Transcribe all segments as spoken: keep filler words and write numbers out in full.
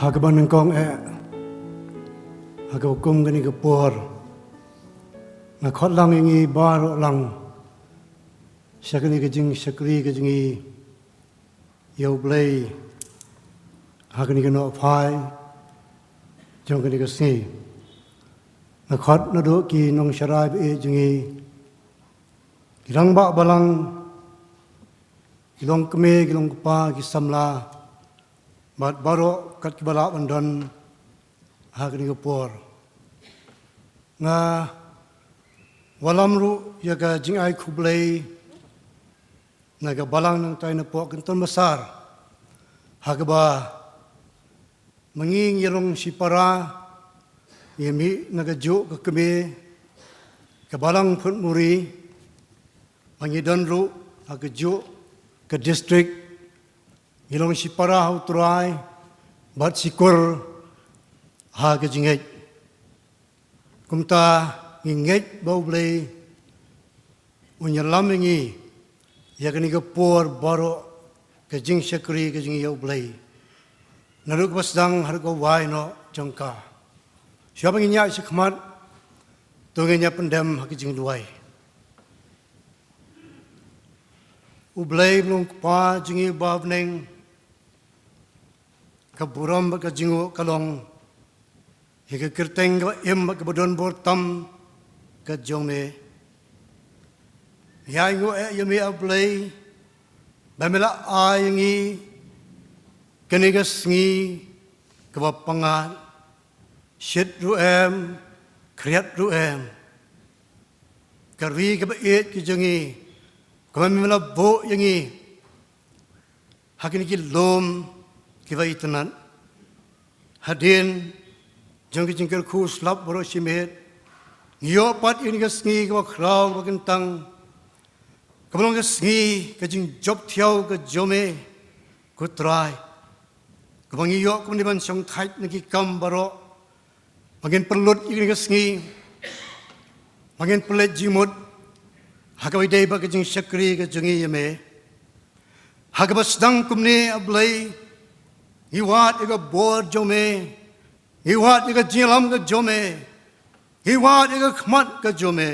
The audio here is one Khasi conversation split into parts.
Ha kaba nyngkong eh, ha kaba kum kane ka por, nga khot lang ïa ngi baroh lang sha kane ka jingshakri ka jong ngi ïa U Blei ha kane ka nohphai jong kane ka sngi. Nga khot naduh ki nongsharai ba ïeit jong ngi, ki rangbah balang, ki longkmie, ki longkpa, ki samla, bad baroh kat kiba lah ban don ha kane ka por. Nga wallam ruh ïa ka jingai khublei na ka balang nangtai napoh Kynton Massar, ha kaba ma ngi ngi long shipara, ngi mih na kajuh ka kmie, ka balang Phutmuri, ma ngi don ruh ha kajuh ka district, ngi long shipara ha U Trai bad shikur ha ka jingngeit. Kumta ngi ngeit ba U Blei un ïalam ïa ngi ïa kane ka por baroh, ka jingshakri ka jong ngi ïa U Blei, naduh kaba sdang haduh ka wai noh jong ka. Shuwa ba ngin ïaid shakhmat, to ngin ïa pyndem ha ka jingduwai. U Blei, U Nongkpa jong ngi uba ha bneng, ka burom bad ka jingnguh ka long ïa ka kyrteng kaba im bad kaba don bor tam ka jong me. Ngi ainguh eh ïa me, A Blei, ba me la ai ïa ngi kane ka sngi kaba pyngngad, shit ruh em, khriat ruh em. Ka ri kaba ïeit ka jong ngi, kaba me la buh ïa ngi ha kine ki lum kiba itynnad. Hadien jong ki jingkyrkhu slap baroh shi miet, ngi ïoh pat ïa kane ka sngi kaba khraw kaba kyntang, kaba long ka sngi ka jingjop thiaw ka jong me, ko Trai, kaba ngi ïoh kumne ban shongthait na ki kam baroh, ba ngin pynlut ïa kane ka sngi, ba ngin pynleit jingmut ha kaba ïadei bad ka jingshakri ka jong ngi ïa me. Ha kaba sdang kumne, A Blei, ngi wad ïa ka bor jong me, ngi wad ïa ka jingïalam ka jong me, ngi wad ïa ka khmat ka jong me.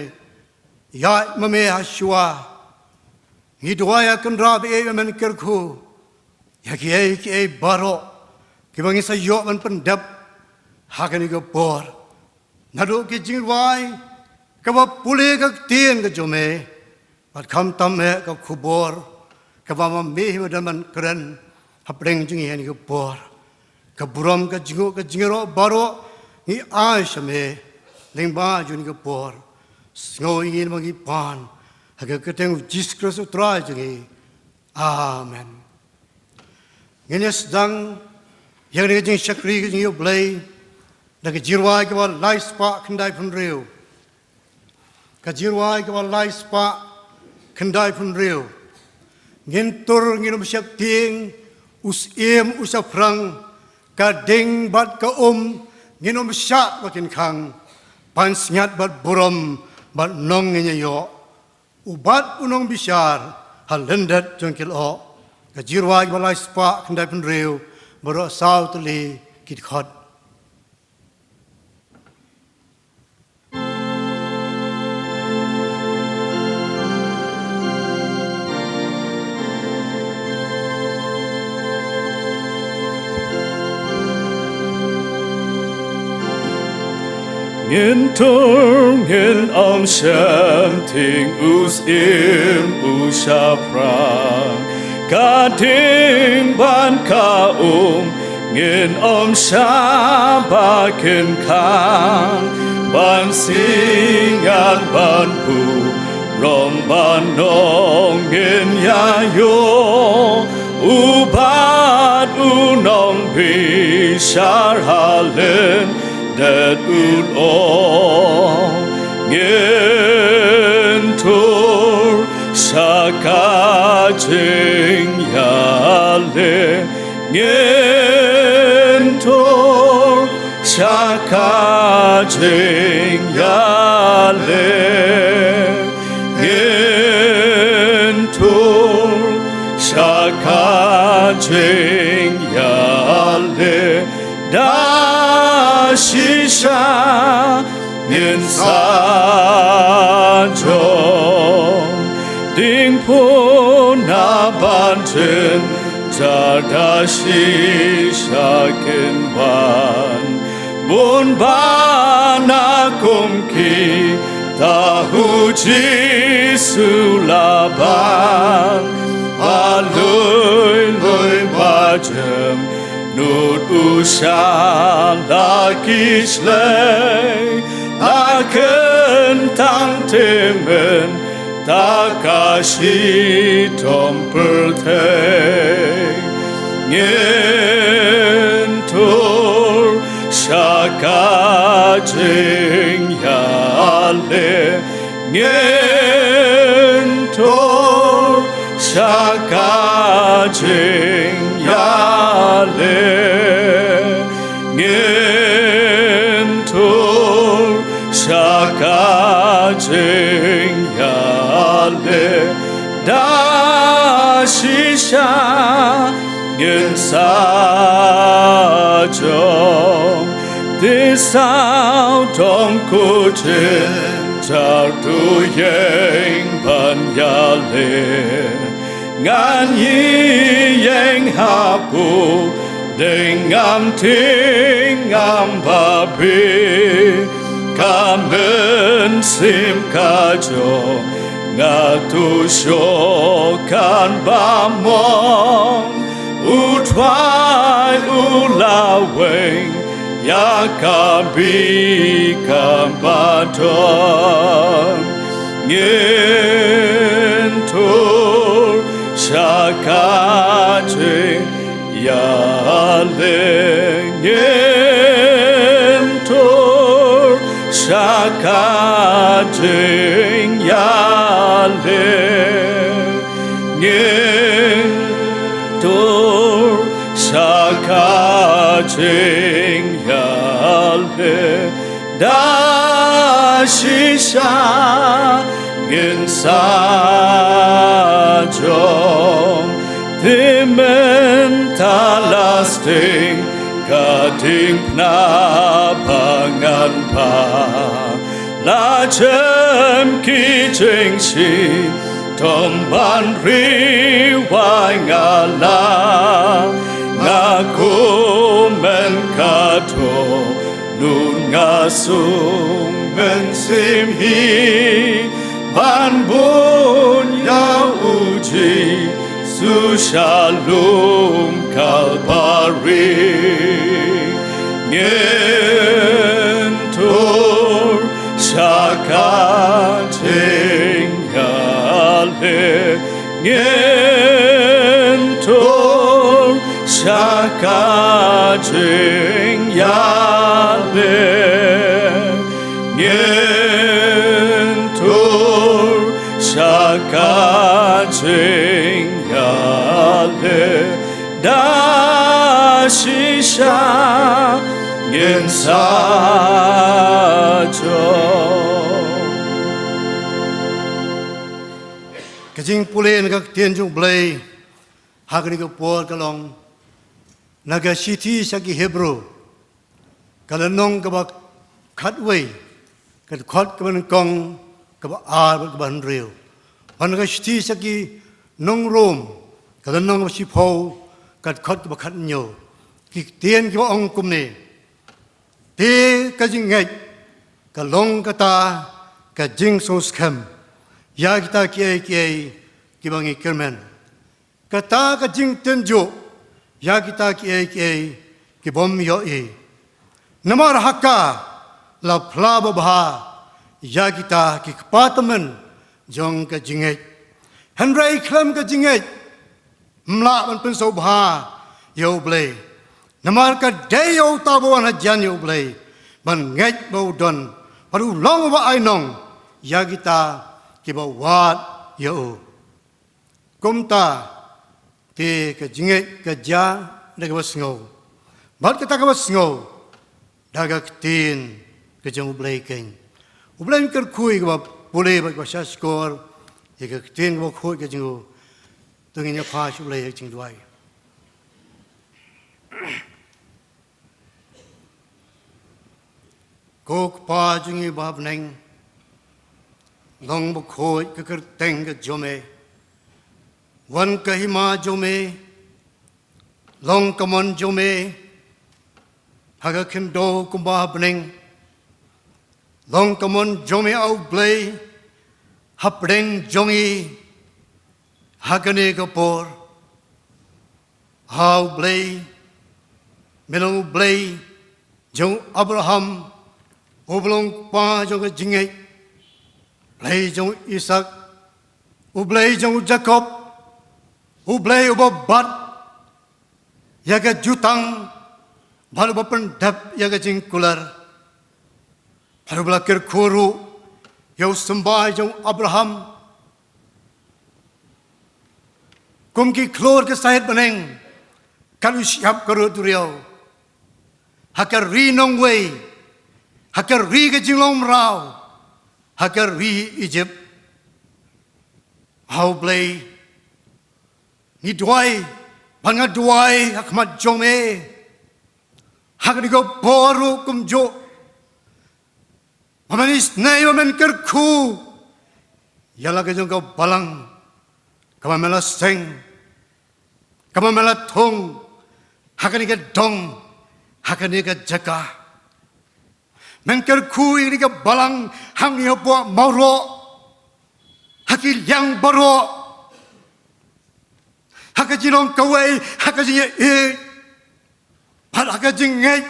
Ïaid ma me ha shuwa. Ngi duwai, A Kynrad ba ïeit, ba men kyrkhu ïa kiei kiei baroh kiba ngi sa ïoh ban pyndep ha kane ka por, naduh ki jingrwai kaba pule ka ktien ka jong me, bad khamtam eh ka khubor kaba ma me hi ba don ban kren hapdeng jong ngi ha kane ka por. Ka burom, ka jingnguh, ka jingïaroh baroh ngi ai sha me lyngba jong kane ka por. Sngew ïa ngi namar ngi pan ha ka kyrteng U Jisu Khrist U Trai jong ngi. Amen. Ngin ïa sdang ïa kane ka jingshakri ka jong ngi ïa U Blei da ka jingrwai kaba lai spah khyndai phew hynriew. Ka jingrwai kaba lai spah khyndai phew hynriew. Ngin tur ngin ym sheptieng, u syiem u shaphrang, ka ding bad ka um ngin ym shah ba kin khang. Pansngiat bad burom bad nong ngin ïa ïoh, u bad u nongbishar ha lyndet jong ki lyoh. Ka jingrwai kaba lai spah khyndai phew hynriew, baroh saw tylli ki dkhot. Ngin tur ngin ym sheptieng, u syiem u shaphrang, ka ding bad ka um ngin ym shah ba kin khang. Pansngiat bad burom bad nong ngin ïa ïoh, u bad u nongbishar ha lyndet u lyoh. Ngin tur sha ka jingïaleh, ngin tur sha ka jingïaleh, ngin tur sha ka jingïaleh, shisha ngin sa jong, ding pun na ban jin jar da shisha kin wan. Bun ba na kum ki ta hu Jisu la ban, ba lui lui ba jem nud u sha la ki shlei, la ken tang te men ta ka shitom pyrthei. Ngin tur sha ka jingïaleh, ngin tur sha ka jingïaleh, ngin tur sha ka jingïaleh da shisha ngin sa jong. Te saw dong ku jin jar tu ïeng ban ïaleh. Ngan ïeng ha pud dei ngam tieng ngam babe. Ka mynsiem ka jong nga tu shu kan ba mon. U Trai u la weng ïa ka bih ka ba don. Ngin tur sha ka jingïaleh, ngin tur sha ka jingïaleh, ngin tur sha ka jingïaleh da shisha ngin sa jong. Te mynta la sdang ka diengphna ba ngan phah, la jem ki jingshitom ban ri wai nga la. Nga kmen ka dohnud, nga sngewsih hi ban bud ïa u Jisu sha lum Kalbari. Ngin tur sha ka jingïaleh, ngin tur sha ka jingïaleh, ngin tur sha ka jingïaleh da shisha ngin sa jong. Ka jingpule na ka ktien jong U Blei ha kane ka por ka long na ka shithi sha ki Hebru, ka lynnong kaba khatwei, ka dkhot kaba nyngkong, kaba ar bad kaba hynriew. Bad na ka shithi sha ki nong Rom, ka lynnong kaba shiphew, ka dkhot kaba khathynñiew. Ki ktien kiba ong kumne: Te ka jingngeit ka long kata ka jingsngewskhem ïa kita kiei kiei kiba ngi kyrmen. Kata ka jingtynjuh ïa kita kiei kiei ki bym ïohi. Namar ha ka la phla babha ïa kita ki kpa tymmen jong ka jingngeit. Hynrei khlem ka jingngeit ym lah ban pynsngewbha ïa U Blei. Namar ka dei ïa uta uba wan hajan ïa U Blei ban ngeit ba u don, bad u long uba ai nong ïa kita kiba wad ïa u. Kumta te ka jingngeit ka jia da kaba sngew, bad kata kaba sngew da ka ktien ka jong U Blei keiñ. U Blei un kyrkhu ïa kiba pule bad kiba shahshkor ïa ka ktien kaba khuid ka jong u. To ngin ïa phai sha U Blei ïa ka jingduwai. Ko Kpa jong ngi ba ha bneng, long bakhuid ka kyrteng ka jong me. Wan ka hima jong me, long ka mon jong me ha ka khyndew kumba ha bneng. Long ka mon jong me, A U Blei, ha pdeng jong ngi ha kane ka por. A U Blei, me long U Blei jong u Abraham, uba long kpa jong ka jingngeit, Blei jong u Isaak, U Blei jong u Jakob, U Blei uba bat ïa ka jutang, bad uba pyndep ïa ka jingkular. Bad uba la kyrkhu ruh ïa u symbai jong u Abraham. Kum ki khlur ki sahied bneng, kat u shyiap ka rud duriaw, ha ka ri nongwei, ha ka ri ka jinglong mraw, ha ka ri Ijipt. A U Blei, ngi duwai, bad nga duwai ha khmat jong me ha kane ka por ruh kumjuh, ba men isynei, ba men kyrkhu ïa la ka jong ka balang kaba me la seng, kaba me la thung ha kane ka dong, ha kane ka jaka. Men kyrkhu ïa kane ka balang ha ngi hapoh Mawroh, ha ki liang baroh, ha ka jinglong kawei, ha ka jingïeit, bad ha ka jingngeit,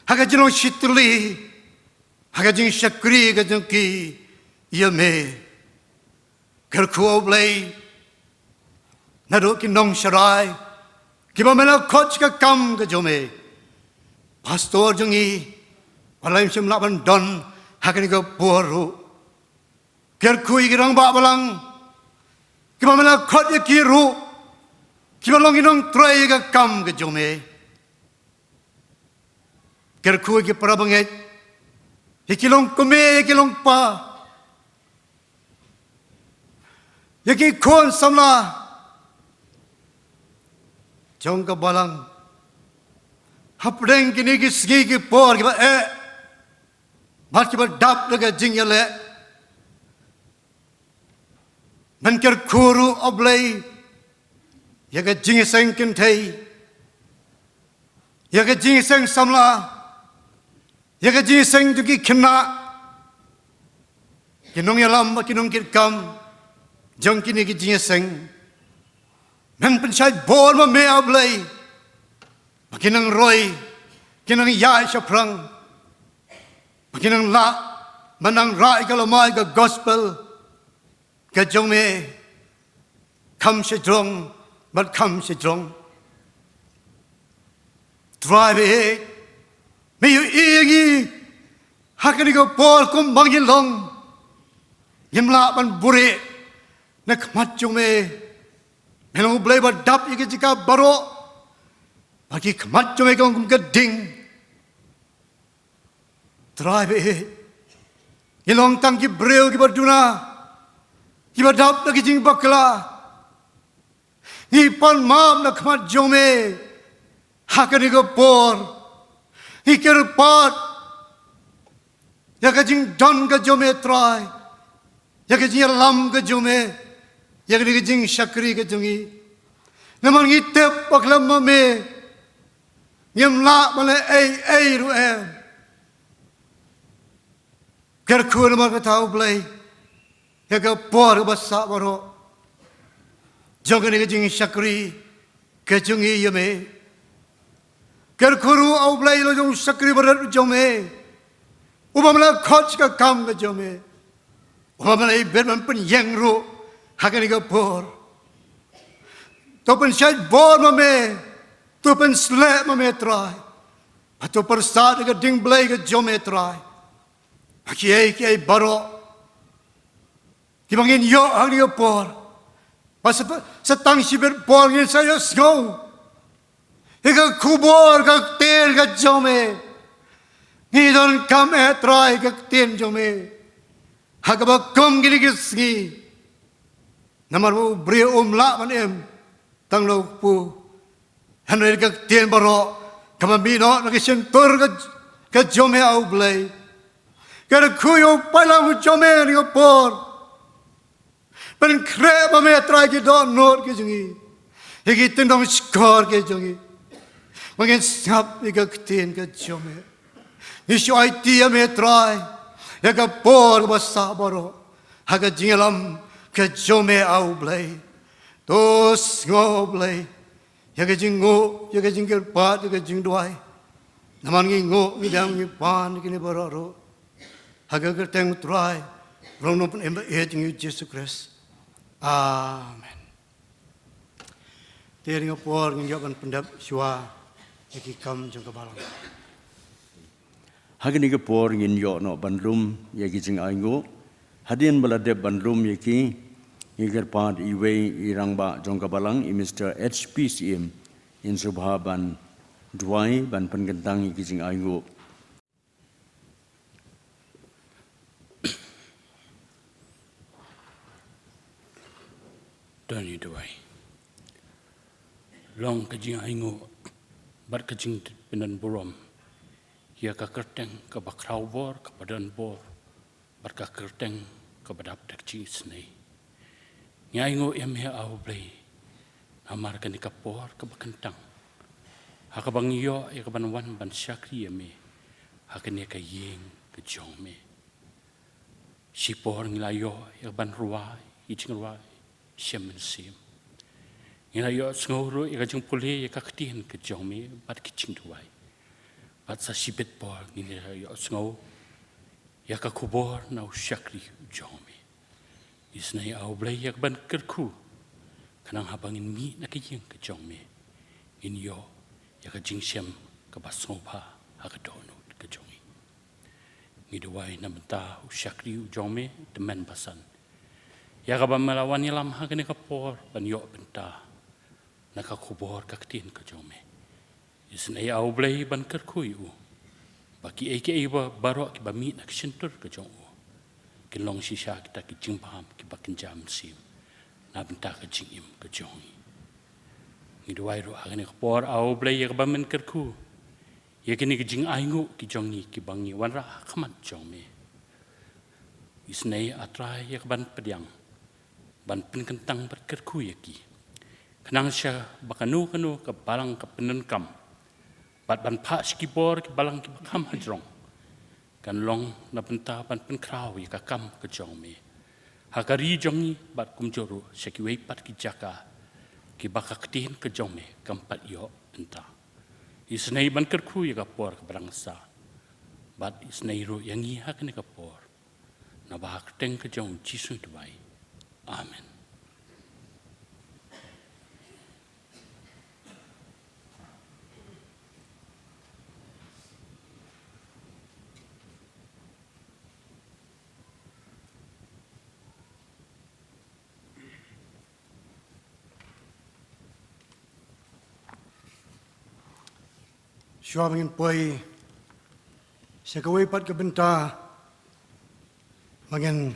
ha ka jinglong shitylli, ha ka jingshakri ka jong ki ïa me. Kyrkhu, A U Blei, naduh ki nongsharai kiba me la khot sha ka kam ka jong me, pastor jong ngi, ba la im shym lah ban don ha kane ka por ruh. Kyrkhu ïa ki rangbah balang kiba me la khot ïa ki ruh, kiba long ki nongtrei ïa ka kam ka jong me. Kyrkhu ïa ki para bangeit, ïa ki longkmie, ïa ki longkpa, ïa ki khun samla jong ka balang, hapdeng kine ki sngi ki por kiba eh bad kiba dap da ka jingïaleh. Men kyrkhu ruh, A U Blei, ïa ka jingïaseng kynthei, ïa ka jingïaseng samla, ïa ka jingïaseng jong ki khynnah, ki nongïalam bad ki nongkitkam jong kine ki jingïaseng. Men pynshait bor ma me, A U Blei, ba kin nang roi, kin nang ïaid shaphrang, ba kin nang lah ban nang rah ïa ka lum ïa ka gospel ka jong me kham shajrong bad kham shajrong. Trai baieit, me ïohi ïa ngi ha kane ka por kumba ngi long. Ngim lah ban buhrieh na khmat jong me. Me long U Blei ba dap ïa ki jaka baroh, bad ki khmat jong me ki long kum ka ding. Trai baieit, ngi long tang ki briew kiba duna, kiba dap da ki jingbakla. Ngi pan map na khmat jong me ha kane ka por. Ngi kyrpad ïa ka jingdon ka jong me, Trai, ïa ka jingïalam ka jong me, ïa kane ka jingshakri ka jong ngi. Namar ngi tip ba khlem ma me ngim lah ban leh ei ei ruh em. Kyrkhu namar kata, A U Blei, ïa ka por kaba sah baroh jong kane ka jingshakri ka jong ngi ïa me. Kyrkhu ruh, A U Blei, ïa la u shakri barit jong me, uba me la khot sha ka kam ka jong me, uba me la ibit ban pynïeng ruh ha kane ka por. To pynshait bor ma me, to pynsleh ma me, Trai. Bad to pyrsad ïa ka ding Blei ka jong me, Trai. Bad kiei kiei baroh kiba ngin ïoh ha kane ka por, ba sa, sa tang shibit por ngin sa ïohsngew ïa ka khubor, ka ktien ka jong me. Ngi donkam, eh Trai, ka ktien jong me ha kaba kum kine ki sngi. Namar ba u briew um lah ban im tang la u kpu, hynrei da ka ktien baroh kaba mih noh na ka shyntur ka, ka jong me, A U Blei. Kyrkhu ïa u paidlang jong me ha kane ka por. Pynkhreh bad me, Trai, ki dohnud ki jong ngi, ïa ki tyngshop shkor ki jong ngi, ba ngin sngap ïa ka ktien ka jong me. Ngi shu aiti ïa me, Trai, ïa ka por kaba sah baroh ha ka jingïalam ka jong me, A U Blei. To sngew, A U Blei, ïa ka jingnguh, ïa ka jingkyrpad, ïa ka jingduwai. Namar ngi nguh, ngi dang, ngi pan ïa kine baroh ruh ha ka kyrteng u Trai, u Nongpynim ba ïeit jong ngi, Jisu Khrist. Amen. Te ha kane ka por ngin ïoh ban pyndep shuwa ïa ki kam jong ka balang. Ha kane ka por ngin ïoh noh ban lum ïa ki jingainguh. Hadien ba la dep ban lum ïa ki, ngi kyrpad ïa iwei i rangbah jong ka balang, i Mister H P Syiem, in sngewbha ban duwai, ban pynkyntang ïa ki jingainguh. To ngin duwai. Long ka jingainguh bad ka jingpyndonburom ïa ka kyrteng kaba khraw bor, kaba don bor, bad ka kyrteng kaba dap da ka jingisynei. Ngi ainguh ïa me, A U Blei, namar kane ka por kaba kyntang ha kaba ngi ïoh ïa ka ban wan ban shakri ïa me ha kane ka ïing ka jong me. Shipor ngi la ïoh ïa ka ban rwai ïa ki jingrwai shem mynsiem. Ngi la ïoh sngew ruh ïa ka jingpule ïa ka ktien ka jong me bad ki jingduwai. Bad sa shibit por ngi la ïoh sngew ïa ka khubor na u shakri u jong me. Isynei, A U Blei, ïa ka ban kyrkhu, khnang haba ngin mih na ka ïing ka jong me, ngin ïoh ïa ka jingshem kaba sngewbha ha ka dohnud ka jong ngi. Ngi duwai na bynta u shakri u jong me, u tymmen basan, ïa kaba me la wan ïalam ha kane ka por ban ïoh bynta na ka khubor ka ktien ka jong me. Isynei, A U Blei, ban kyrkhu ïa u ba kiei kiei ba baroh kiba mih na ka shyntur ka jong u kin long shisha kita ki jingbam kiba kynja mynsiem na bynta ka jingim ka jong ngi. Ngi duwai ruh ha kane ka por, A U Blei, ïa kaba men kyrkhu ïa kine ki jingainguh ki jong ngi kiba ngi wanrah ha khmat jong me. Isynei, A Trai, ïa ka ban pdiang, ban pynkyntang bad kyrkhu ïa ki, khnang sha ba kano kano ka balang ka pyndonkam bad ban phah sha ki bor ki balang kiba kham hajrong, kan long na bynta ban pynkhraw ïa ka kam ka jong me ha ka ri jong ngi bad kumjuh ruh sha kiwei pat ki jaka kiba ka ktien ka jong me kam pat ïoh bynta. Isynei, ban kyrkhu ïa ka por kaba dang sah, bad isynei ruh ïa ngi ha kane ka por. Naba ha ka kyrteng ka jong u Jisu ngi duwai. Amen. Shuwa ba ngin poi sha kawei pat ka bynta ba ngin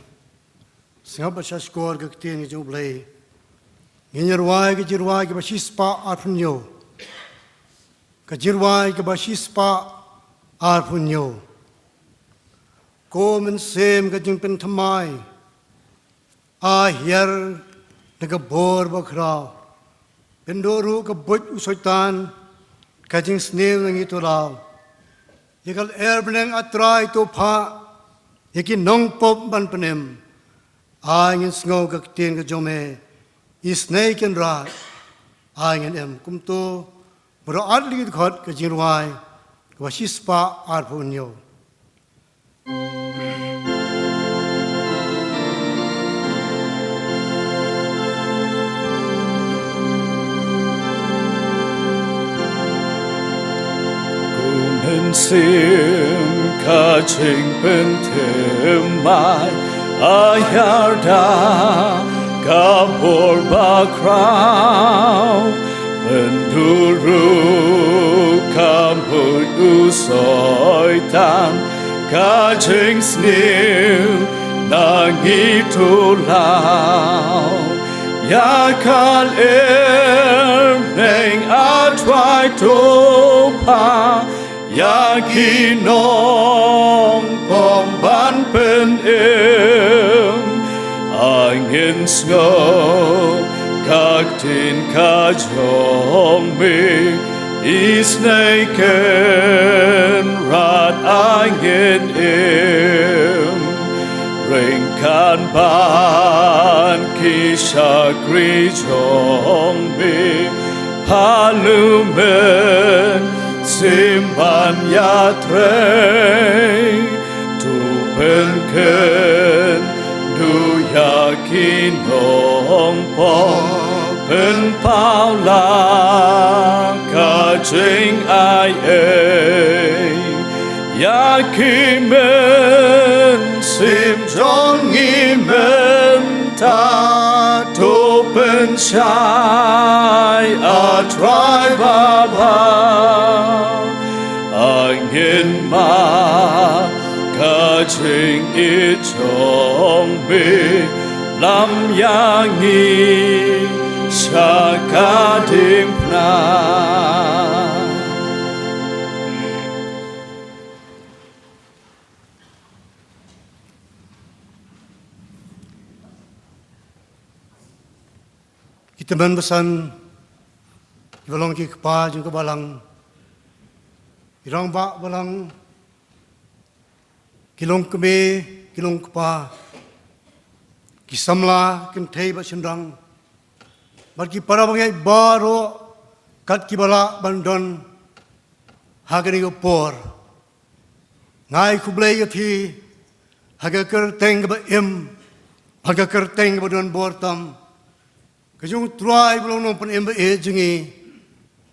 sngap bad sngap shkor ka ktien ka jong U Blei, ngin ïa rwai ka jingrwai kaba shispah arphew hynñiew. Ka jingrwai kaba shispah arphew hynñiew. Ko Mynsiem ka jingpynthymmai, ai hiar na ka bor bakhraw. Pynduh ruh ka buit u Soitan, ka jingsniew na ngi to law. Ïa ka lyer bneng, A Trai, to phah ïa ki nongpop ban pynim. Ai ngin sngew ka ktien ka jong me, isynei kin rah. Ai ngin im kumto. Baroh ar lynti khot ka jingrwai kaba shispah arphew hynñiew. Ko Mynsiem ka jingpynthymmai, ai hiar da ka bor bakhraw. Pynduh ruh ka buit u Soitan, ka jingsniew na ngi to law. Ïa ka lyer bneng, A Trai, to phah Ïa ki nongpop ban pynim, a ngin sngew ka ktien ka jong me, isynei Kynrad a ngin im. Ryngkat bad ki shakri jong me, ha U Mynsiem ban ïatrei. To pynkynduh ïa ki nongpop, pynpaw la ka jingai ei ïa ki mynsiem jong ngi mynta. To pynshai, A Trai Baba, a ngin mad ka jingïeit jong me, lam ïa ngi sha ka diengphna. Ki tymmen basan, ki ba long ki kpa jong ka balang, ki rangbah balang, ki longkmie, ki longkpa, ki samla kynthei bad shynrang, bad ki para bangeit baroh kat ki ba lah ban don ha kane ka por. Nga ai khublei ïa phi ha ka kyrteng kaba im, ha ka kyrteng kaba don bor tam, ka jong U Trai bad U Nongpynim ba ïeit jong ngi,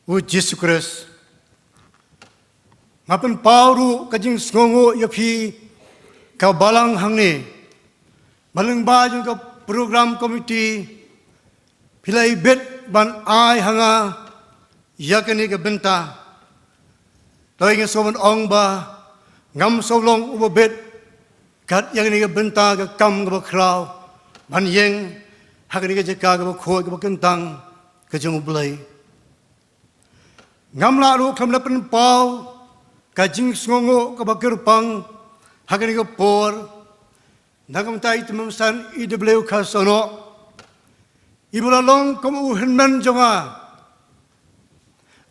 U Jisu Khrist. Nga pynpaw ruh ka jingsngewnguh ïa phi ka balang hangne, ba lyngba jong ka program committee phi la ibit ban ai ha nga ïa kane ka bynta. Te nga sngewbha ban ong ba ngam sngew long uba bit kat ïa kane ka bynta, ka kam kaba khraw ban ïeng ha kane ka jaka kaba khuid kaba kyntang ka jong U Blei. Ngam lah ruh khlem da pynpaw ka jingsngewnguh kaba kyrpang ha kane ka por na ka bynta i tymmen basan E W Kharsono, i ba la long kum u hynmen jong nga.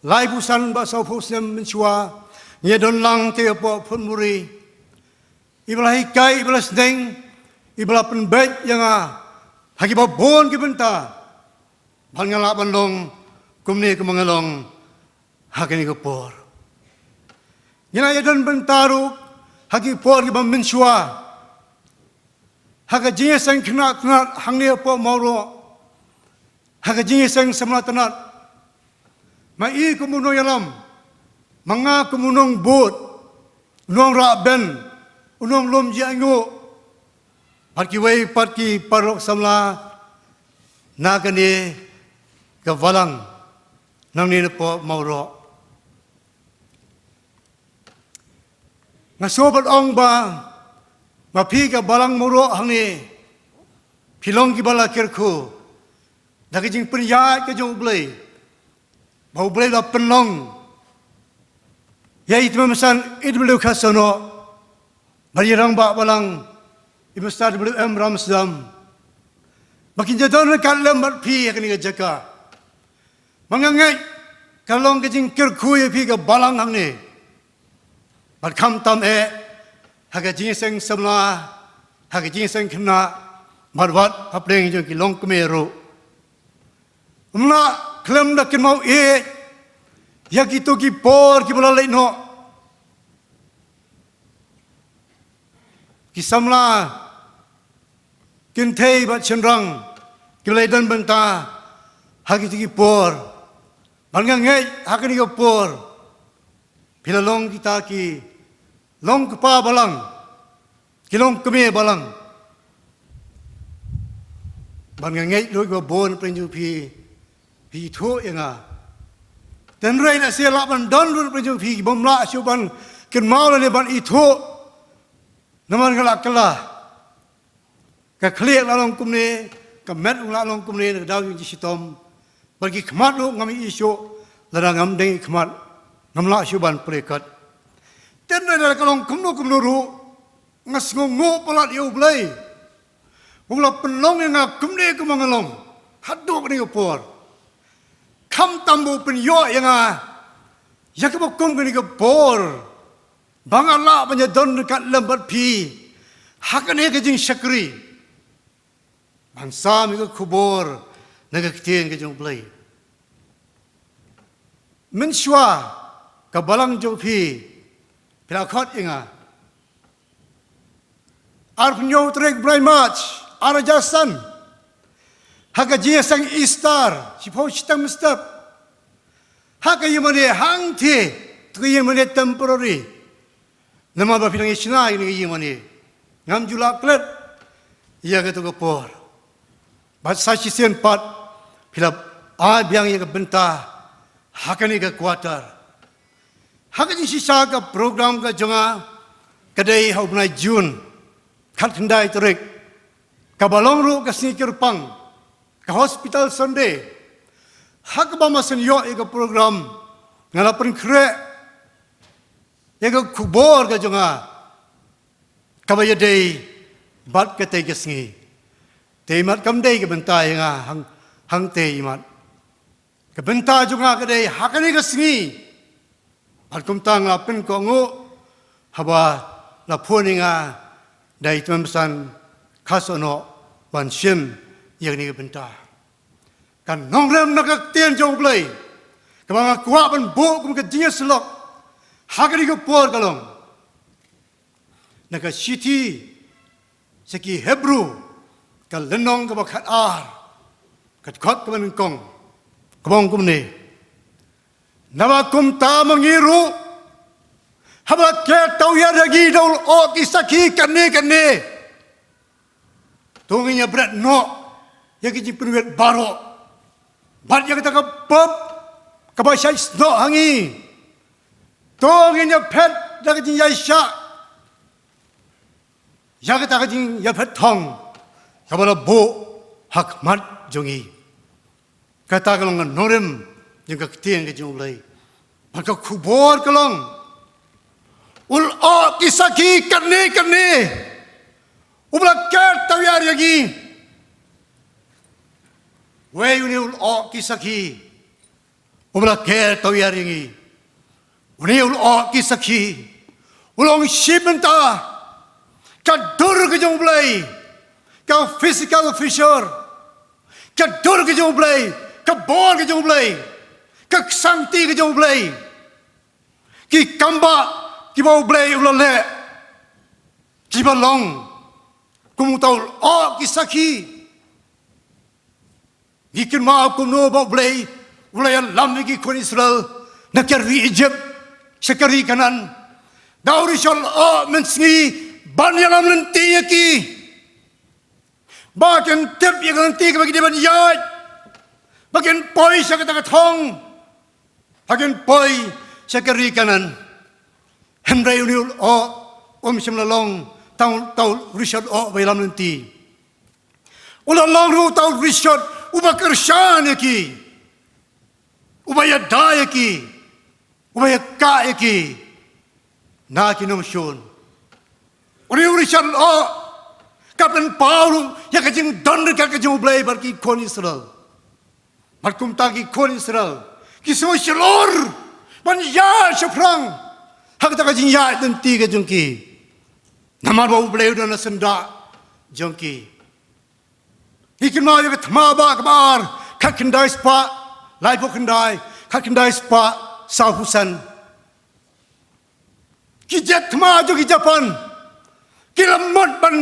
Laiphew san bad sawphew snem mynshuwa ngi ïa don lang te hapoh Photmuri. I ba la hikai, i ba la sneng, i ba la pynbeit ïa nga ha kiba bun ki bynta, ba nga lah ban long kumne kumba nga long ha kane ka por. Ngi la ïa don bynta ruh ha ki por kiba mynshuwa ha ka jingïaseng khynnah khynnah hangne hapoh Mawroh, ha ka jingïaseng samla tnat. Ma i kum u nongïalam, ma nga kum u nongbud, u nongrah bein, u nonglum jingaiñguh, bad kiwei pat ki paralok samla na kane ka balang nangne napoh Mawroh. Nga sngewbha ban ong ba ma phi ka balang Mawroh hangne, phi long kiba la kyrkhu da ka jingpynïaid ka jong U Blei, ba U Blei u la pynlong ïa i tymmen basan E W Kharsono bad i rangbah balang i Mister W M Ramsdam, ba kin ïa don ryngkat lem bad phi ha kane ka jaka. Bad nga ngeit ka long ka jingkyrkhu ïa phi ka balang hangne. Bad khamtam eh ha ka jingïaseng samla, ha ka jingïaseng khynnah, bad wat hapdeng jong ki longkmie ruh. Ym lah khlem da kynmaw ïeit ïa kito ki por kiba la leit noh. Ki samla kynthei bad shynrang kiba la ïadon bynta ha kito ki por. Bad nga ngeit ha kane ka por phi la long kita ki longkpa balang, ki longkmie balang. Bad nga ngeit ruh ba bun na pdeng jong phi, phi ithuh ïa nga. Hynrei lehse lah ban don ruh na pdeng jong phi bym lah shuh ban kynmaw lane ban ithuh. Namar nga la kylla, ka khlieh la long kumne, ka met ruh la long kumne na ka daw jong ka jingshitom. Bad ki khmat ruh ngam ïohi shuh, lada ngam deng ki khmat ngam lah shuh ban plie kat. Hynrei lada ka long kumno kumno ruh, nga sngewnguh palat ïa U Blei uba la pynlong ïa nga kumne kumba nga long haduh kane ka por. Khamtam ba u pynïoh ïa nga ïa kaba kum kane ka por ba nga lah ban ïadon ryngkat lem bad phi ha kane ka jingshakri ban sam ïa ka khubor na ka ktien ka jong U Blei. Mynshuwa ka balang jong phi, phi la khot ïa nga. Arphew hynñiew tarik bnai March, ar hajar san, ha ka jingïaseng Easter, shiphew shiteng mynstep, ha ka ïingmane hangthie, to ka ïingmane temporary. Namar ba phi dang ïashna ïa kane ka ïingmane, ngam ju lah klet ïa kato ka por. Bad sa shisien pat phi la ai biang ïa ka bynta ha kane ka quarter. Ha ka jingshisha ka program ka jong nga ka dei ha u bnai June, khatkhyndai tarik, kaba long ruh ka sngi kyrpang, ka Hospital Sunday. Ha kaba ma shen ïoh ïa ka program, nga la pynkhreh ïa ka khubor ka jong nga kaba ïadei bad katei ka sngi. Te imat kam dei ka bynta ïa nga hang, hangtei imat. Ka bynta jong nga ka dei ha kane ka sngi. Bad kumta nga la pynkohnguh haba la phone ïa nga da i tymmen basan Khasohnoh ban shim ïa kane ka bynta. Ka nongrim na ka ktien jong U Blei kaba nga kwah ban buh kum ka jingïasyllok ha kane ka por ka long na ka shithi sha ki Hebru, ka lynnong kaba khatar, ka dkhot kaba nyngkong, kaba ong kumne: Naba kumta ma ngi ruh, haba la ker tawiar ïa ngi da u lyoh ki sakhi katne katne, to ngin ïa bret noh ïa ki jingpynwit baroh bad ïa kata ka pop kaba shait snoh ha ngi. To ngin ïa phet da ka jingïaishah ïa kata ka jingïaphet thong kaba la buh ha khmat jong ngi. Kata ka long ka nongrim jong ka ktien ka jong U Blei. Bad ka khubor ka long, u lyoh ki sakhi katne katne uba la ker tawiar ïa ngi. Wei une u lyoh ki sakhi uba la ker tawiar ïa ngi. Une u lyoh ki sakhi u long shi bynta: ka dur ka jong U Blei, ka physical feature, ka dur ka jong U Blei, ka bor ka jong U Blei, ka ksangti ka jong U Blei, ki kambah kiba U Blei u la leh, kiba long kum uta u lyoh ki sakhi. Ngi kynmaw kumno ba U Blei u la ïalam ïa ki khun Israel na ka ri Egypt sha ka ri Kanaan da u rishot lyoh mynsngi ban ïalam lynti ïa ki, ba kin tip ïa ka lynti kaba ki dei ban ïaid, ba kin poi sha kata ka thong, ba kin poi sha ka ri Kanaan. Hynrei une u lyoh um shym la long tang uta u rishot lyoh ba ïalam lynti. U la long ruh uta u rishot uba kyrshan ïa ki, uba ïada ïa ki, uba ïakah ïa ki na ki nongshun. Une u rishot lyoh ka pynpaw ruh ïa ka jingdon ryngkat ka jong U Blei bad ki khun Israel. Bad kumta ki khun Israel ki sngewshlur ban ïaid shaphrang ha kata ka jingïaid lynti ka jong ki, namar ba U Blei u don ha syndah jong ki. Ngi kynmaw ïa ka Thma Bah kaba ar, khatkhyndai spah laiphew khyndai, khatkhyndai spah sawphew san. Ki jet thma jong ki Japan ki la mut ban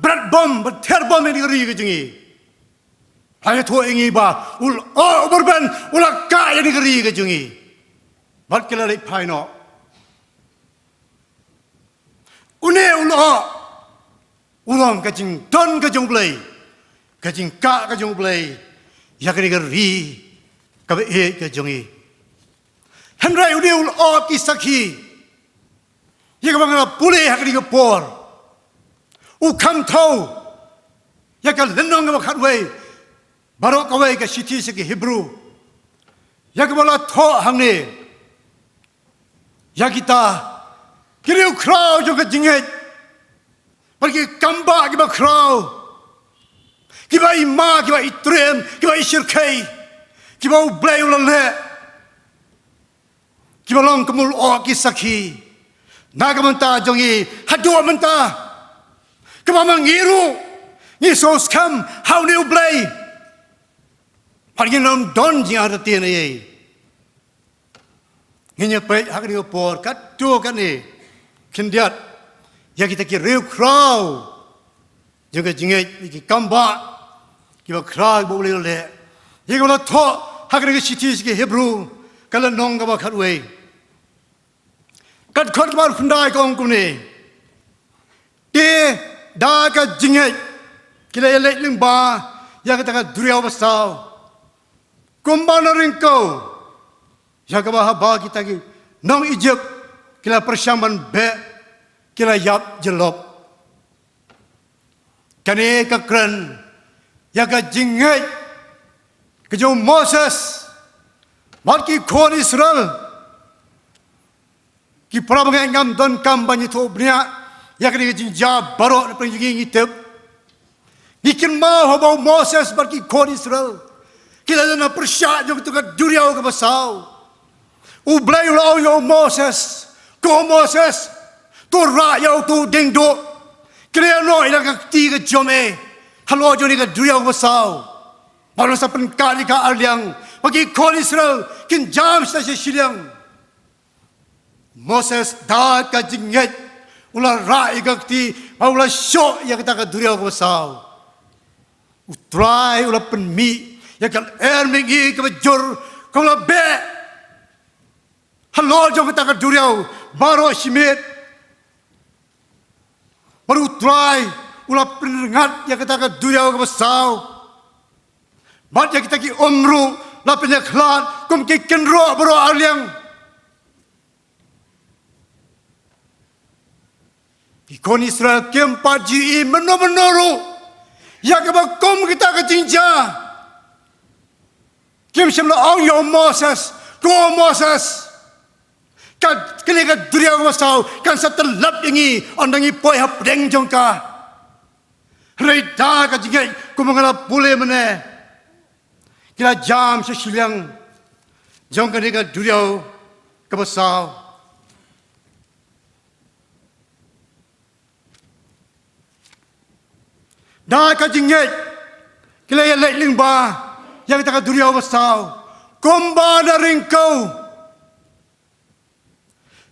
bret bom, ban ther bom ïa kane ka ri ka jong ngi. La ïathuh ïa ngi ba u lyoh uba rben u la kah ïa kane ka ri ka jong ngi bad ki la leit phai noh. Une u lyoh u long ka jingdon ka jong U Blei, ka jingkah ka jong U Blei ïa kane ka ri kaba ïeit ka jong ngi. Hynrei une u lyoh ki sakhi ïa kaba nga la pule ha kane ka por u kham thew ïa ka lynnong kaba khatwei baroh kawei ka shithi sha ki Hebru, ïa kaba la thoh hangne ïa kita Ki riewkhraw jong ka jingngeit, bad ki kambah kiba khraw, kiba i ma, kiba i triem, kiba i shyrkhei, kiba U Blei u la leh, kiba long ka mul oh ki sakhi na ka bynta jong ngi haduh mynta. Kaba ma ngi ruh ngi sngewskhem ha une U Blei, bad ngin ym don jingartatien ei ei. Ngin ïa peit ha kane ka por katto katne khyndiat ïa kita ki riewkhraw jong ka jingngeit, ïa ki kambah kiba khraw ba U Blei u la leh, ïa kiba la thoh ha kane ka shithi sha ki Hebru, ka lynnong kaba khatwei, ka dkhot kaba khyndai ka ong kumne: Te da ka jingngeit ki la ïaleit lyngba ïa kata ka duriaw basaw, kumba na ryngkew ïa kaba haba kita ki nong Ijipt ki la pyrshang ban beh, ki la ïap jyllop. Kane ka kren ïa ka jingngeit ka jong u Moses bad ki khun Israel. Ki para bangeit, ngam donkam ban ïathuh bniah ïa kane ka jingjia baroh, na pdeng jong ngi ngi tip. Ngi kynmaw haba u Moses bad ki khun Israel ki la don ha pyrshah jong kata ka duriaw kaba saw, U Blei u la ong ïa u Moses, ko Moses, to rah ïa uto u dieng duh, khleh noh ïa la ka kti ka jong me halor jong kane ka duriaw kaba saw, bad ngan sa pynkhat ïa ka arliang ba ki khun Israel kin jam sha shiliang. Moses da ka jingngeit u la rah ïa ka kti bad u la shoh ïa kata ka duriaw kaba saw. U Trai u la pynmih ïa ka lyer mihngi kaba jur, kaba la beh halor jong kata ka duriaw baroh shi miet. Bad u Trai u la pynrngat ïa kata ka duriaw kaba saw, bad ïa kita ki um ruh la pynïakhlad kum ki kynroh baroh arliang. Ki khun Israel kim pat ju ïohi mynno mynno ruh ïa kaba kum kita ka jingjia. Kim shym la ong ïa u Moses, ko Moses, ka, kane ka duriaw kaba saw kan sa tyllep ïa ngi ynda ngi poi hapdeng jong ka. Hynrei da ka jingngeit, kumba nga la pule mynne, ki la jam sha shiliang jong kane ka duriaw kaba saw. Da ka jingngeit ki la ïaleit lyngba ïa kata ka duriaw kaba saw, kumba na ryngkew.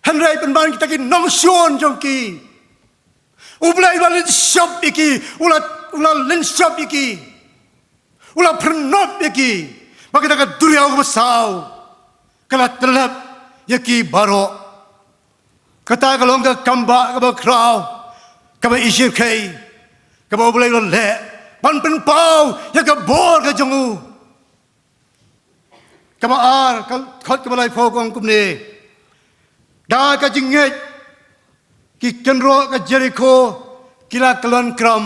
Hynrei pynban kita ki nongshun jong ki, U Blei u la lynshop ïa ki, u la, u la lynshop ïa ki, u la pyrnop ïa ki, ba kata ka duriaw kaba saw ka la tyllep ïa ki baroh. Kata ka long ka kambah kaba khraw, kaba i shyrkhei, kaba U Blei u la leh ban pynpaw ïa ka bor ka jong u. Kaba ar, ka dkhot kaba laiphew ka ong kumne: Da ka jingngeit ki kynroh ka Jerikho ki la kyllon kram,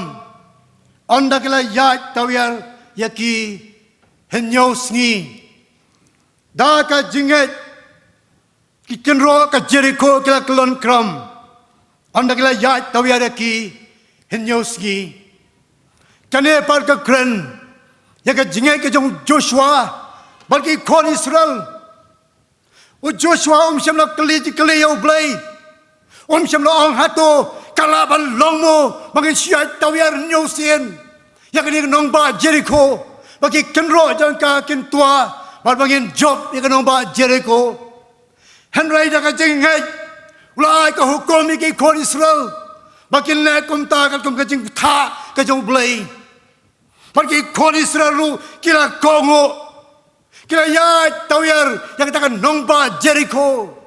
ynda ki la ïaid tawiar ïa ki hynñiew sngi. Da ka jingngeit ki kynroh ka Jerikho ki la kyllon kram, ynda ki la ïaid tawiar ïa ki hynñiew sngi. Kane pat ka kren ïa ka jingngeit ka jong u Joshua bad ki khun Israel. U Joshua um shym la kylli jingkylli ïa U Blei. Um shym la ong, hato ka lah ban long mo ba ngin shu ïaid tawiar hynñiew sien ïa kane ka nongbah Jerikho, ba ki kynroh jong ka kin twa, bad ba ngin jop ïa ka nongbah Jerikho. Hynrei da ka jingngeit u la ai ka hukum ïa ki khun Israel ba kin leh kumta, katkum ka jingthoh ka jong U Blei. Bad ki khun Israel ruh ki la kohnguh, ki la ïaid tawiar ïa kata ka nongbah Jerikho.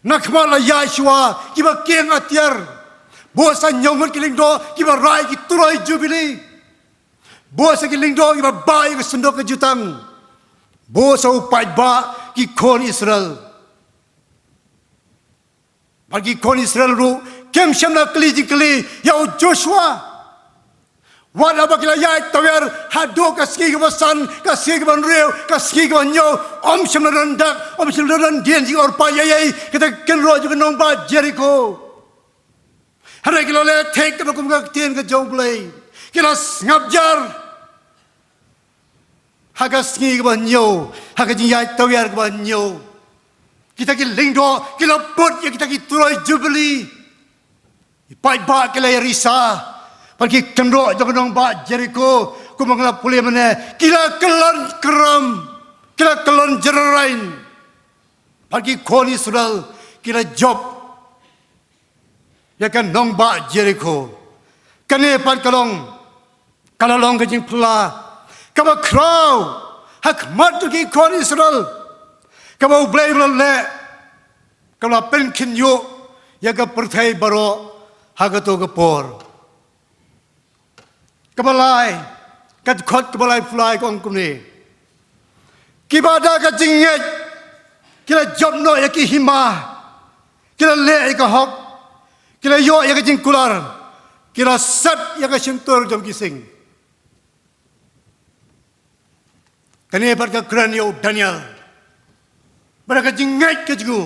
Na khmat la ïaid shuwa kiba kieng atiar, bun sa hynñiew ngut ki lyngdoh kiba rai ki turoi Jubili, bun sa ki lyngdoh kiba bah ïa ka synduk ka jutang, bun sa u paidbah ki khun Israel. Bad ki khun Israel ruh kim shym la kylli jingkylli ïa u Joshua. Wat haba ki la ïaid tawiar haduh ka sngi kaba san, ka sngi kaba hynriew, ka sngi kaba hynñiew, ym shym la don dak, ym shym la don dien jingorpah ïa ei, kita ki kynroh jong ka nongbah Jeriko. Hynrei ki la leh thik katba kum ka ktien ka jong U Blei. Ki la sngap jar ha ka sngi kaba hynñiew, ha ka jingïaid tawiar kaba hynñiew. Kita ki lyngdoh ki la put ïa kita ki turoi jubili. Ki paidbah ki la ïarisa. Bad ki kynroh jong ka nongbah Jeriko, kumba nga la pule mynne, ki la kyllon kram, ki la kyllon jyrrain. Bad ki khun Israel ki la jop ïa ka nongbah Jeriko. Kane pat ka long, ka la long ka jingphylla kaba khraw ha khmat jong ki khun Israel, kaba U Blei u la leh, ka la pynkhynñiuh ïa ka pyrthei baroh ha kato ka por. Kaba lai, ka dkhot kaba laiphew lai ka ong kumne: Kiba da ka jingngeit ki la jop noh ïa ki hima, ki la leh ïa ka hok, ki la ïoh ïa ka jingkular, ki la set ïa ka shyntur jong ki sing. Kane pat ka kren ïa u Daniel. Bad da ka jingngeit ka jong u,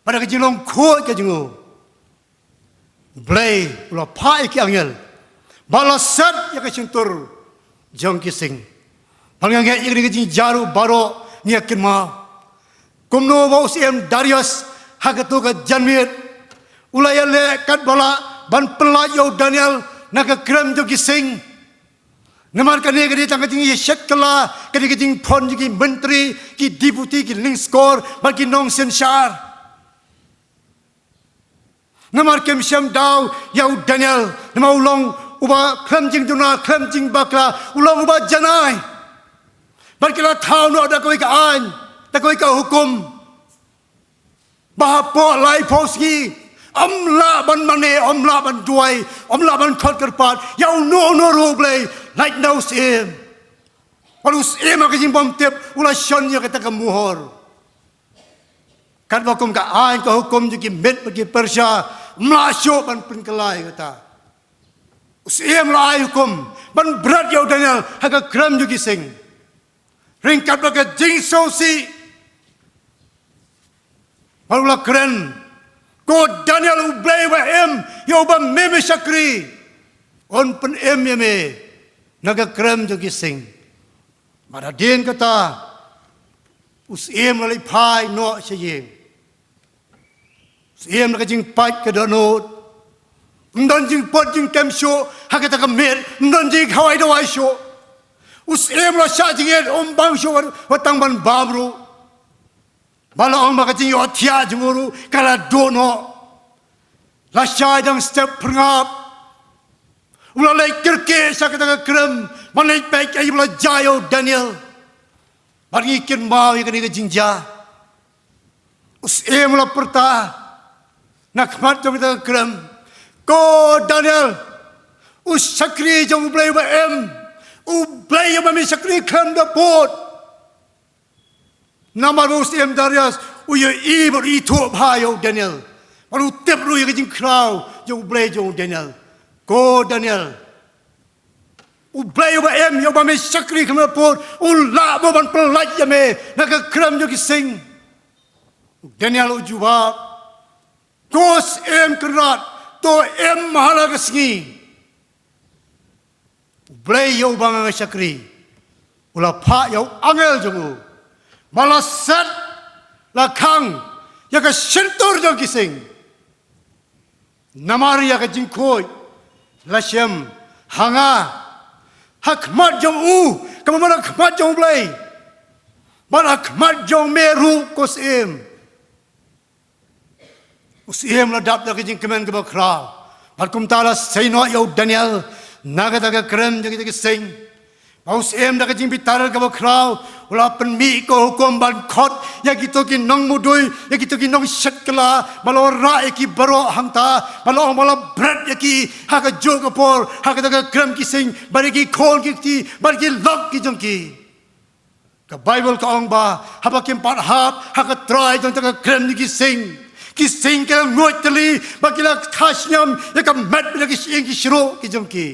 bad da ka jinglong khuid ka jong u, U Blei u la phah ïa ki angel ba la set ïa ka shyntur jong ki sing. Bad nga ngeit ïa kane ka jingjaw ruh baroh ngi ïa kynmaw kumno ba u syiem Darius ha kato ka janmiet u la ïaleh katba lah ban pyllait ïa u Daniel na ka krem jong ki sing. Namar kane ka dei tang ka jingïashet kylla, ka dei ka jingphon jong ki myntri, ki deputy, ki lyngskor bad ki nongsynshar. Namar kim shem daw ïa u Daniel, namar u long uba khlem jingduna, khlem jingbakla, u long uba janai. Bad ki la thaw noh da kawei ka aiñ, da kawei ka hukum, ba hapoh laiphew sngi ym lah ban mane, ym lah ban duwai, ym lah ban khot kyrpad ïa uno uno ruh u Blei, lait na u syiem. Bad u syiem ha ka jingbymtip u la shon ïa kata ka muhor. Katba kum ka aiñ ka hukum jong ki Med bad ki Persia, ym lah shuh ban pynkylla ïa kata. U syiem u la ai hukum ban bret ïa u Daniel ha ka krem jong ki sing. Ryngkat bad ka jingsngewsih, bad u la kren, ko Daniel, U Blei uba im ïa uba me me shakri, un pynim ïa me na ka krem jong ki sing. Bad hadien kata u syiem u la leit phai noh sha ïing. U syiem da ka jingpait ka dohnud. Ym don jingpot jingkem shuh ha kata ka miet, ym don jingkhawai dawai shuh. U syiem u la shah jingit, um bam shuh wat, wat tang ban bam ruh. Ba la ong ba ka jingïohthiah jong u ruh ka la duh noh. Lashai dang step phyrngap, u la leit kyrkieh sha kata ka krem ban leit peit kaei ba la jia ïa u Daniel. Bad ngi kynmaw ïa kane ka jingjia. U syiem u la pyrta na khmat jong kata ka krem, ko Daniel, u shakri jong U Blei uba im, U Blei uba me shakri khlem da bud. Namar ba u syiem Darius u ïohi bad u ithuh bha ïa u Daniel, bad u tip ruh ïa ka jingkhraw jong U Blei jong u Daniel. Ko Daniel, U Blei uba im ïa uba me shakri khlem da bud u lah mo ban pyllait ïa me na ka krem jong ki sing. U Daniel u jubab, ko Syiem Kynrad, to im ha la ka sngi. U Blei ïa uba nga shakri u la phah ïa u angel jong u ba la set, la khang ïa ka shyntur jong ki sing. Namar ïa ka jingkhuid la shem ha nga ha khmat jong u, kaba mut ha khmat jong U Blei, bad ha khmat jong me ruh ko syiem. U syiem la dap da ka jingkmen kaba khraw. Bad kumta la sei noh ïa u Daniel na kata ka krem jong kita ki sing. Bad u syiem da ka jingbitar kaba khraw u la pynmih ka hukum ban khot ïa kito ki nongmudui, ïa kito ki nongshet kylla, ba la wanrah ïa ki baroh hangta, ba la ong ba la bret ïa ki ha kajuh ka por ha kata ka krem ki sing, bad ïa ki khun ki kti, bad ïa ki lok ki jong ki. Ka Baibl ka ong ba haba kim pat hap ha ka trai jong kata ka krem jong ki sing, ki sing ki la nguid tylli bad ki la kha sniam ïa ka met bad ïa ki shyieng ki shruh ki jong ki.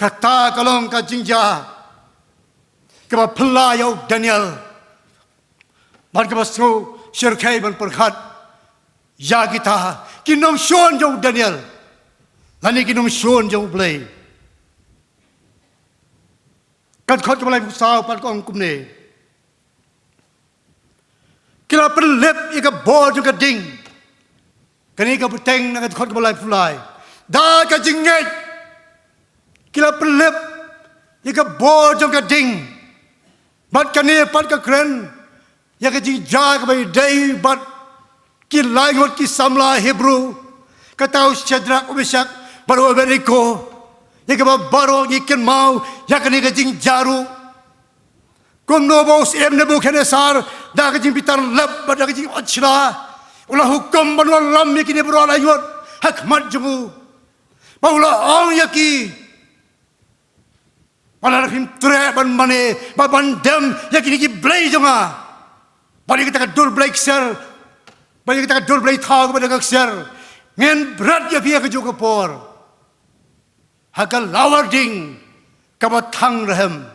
Kata ka long ka jingjia kaba phylla ïa u Daniel. Bad kaba sngew shyrkhei ban pyrkhat ïa kita ki nongshun jong u Daniel lane ki nongshun jong u Blei. Ka dkhot kaba laiphew saw pat ka ong kumne: Ki la pynlip ïa ka bor jong ka ding. Kane ka bteng na ka dkhot kaba laiphew lai. Da ka jingngeit ki la pynlip ïa ka bor jong ka ding. Bad kane pat ka kren ïa ka jingjia kaba ïadei bad ki laingut ki samla Hebru, kata u Shadrak, u Meshak bad u Abednego. Ïa kaba baroh ngi kynmaw ïa kane ka jingjia ruh. Kumno ba u syiem Nebukhadnessar da ka jingbitar lep bad da ka jingot shla, u la hukum ban wallam ïa kine baroh laingut ha khmat jong u. Ba u la ong ïa ki ba lada phim treh ban mane bad ban dem ïa kine ki blei jong nga, bad ïa kita ka dur blei ksiar, bad ïa kita ka dur blei thaw kaba da ka ksiar, ngin bret ïa phi ha kajuh ka por ha ka lawar ding kaba thang rhem.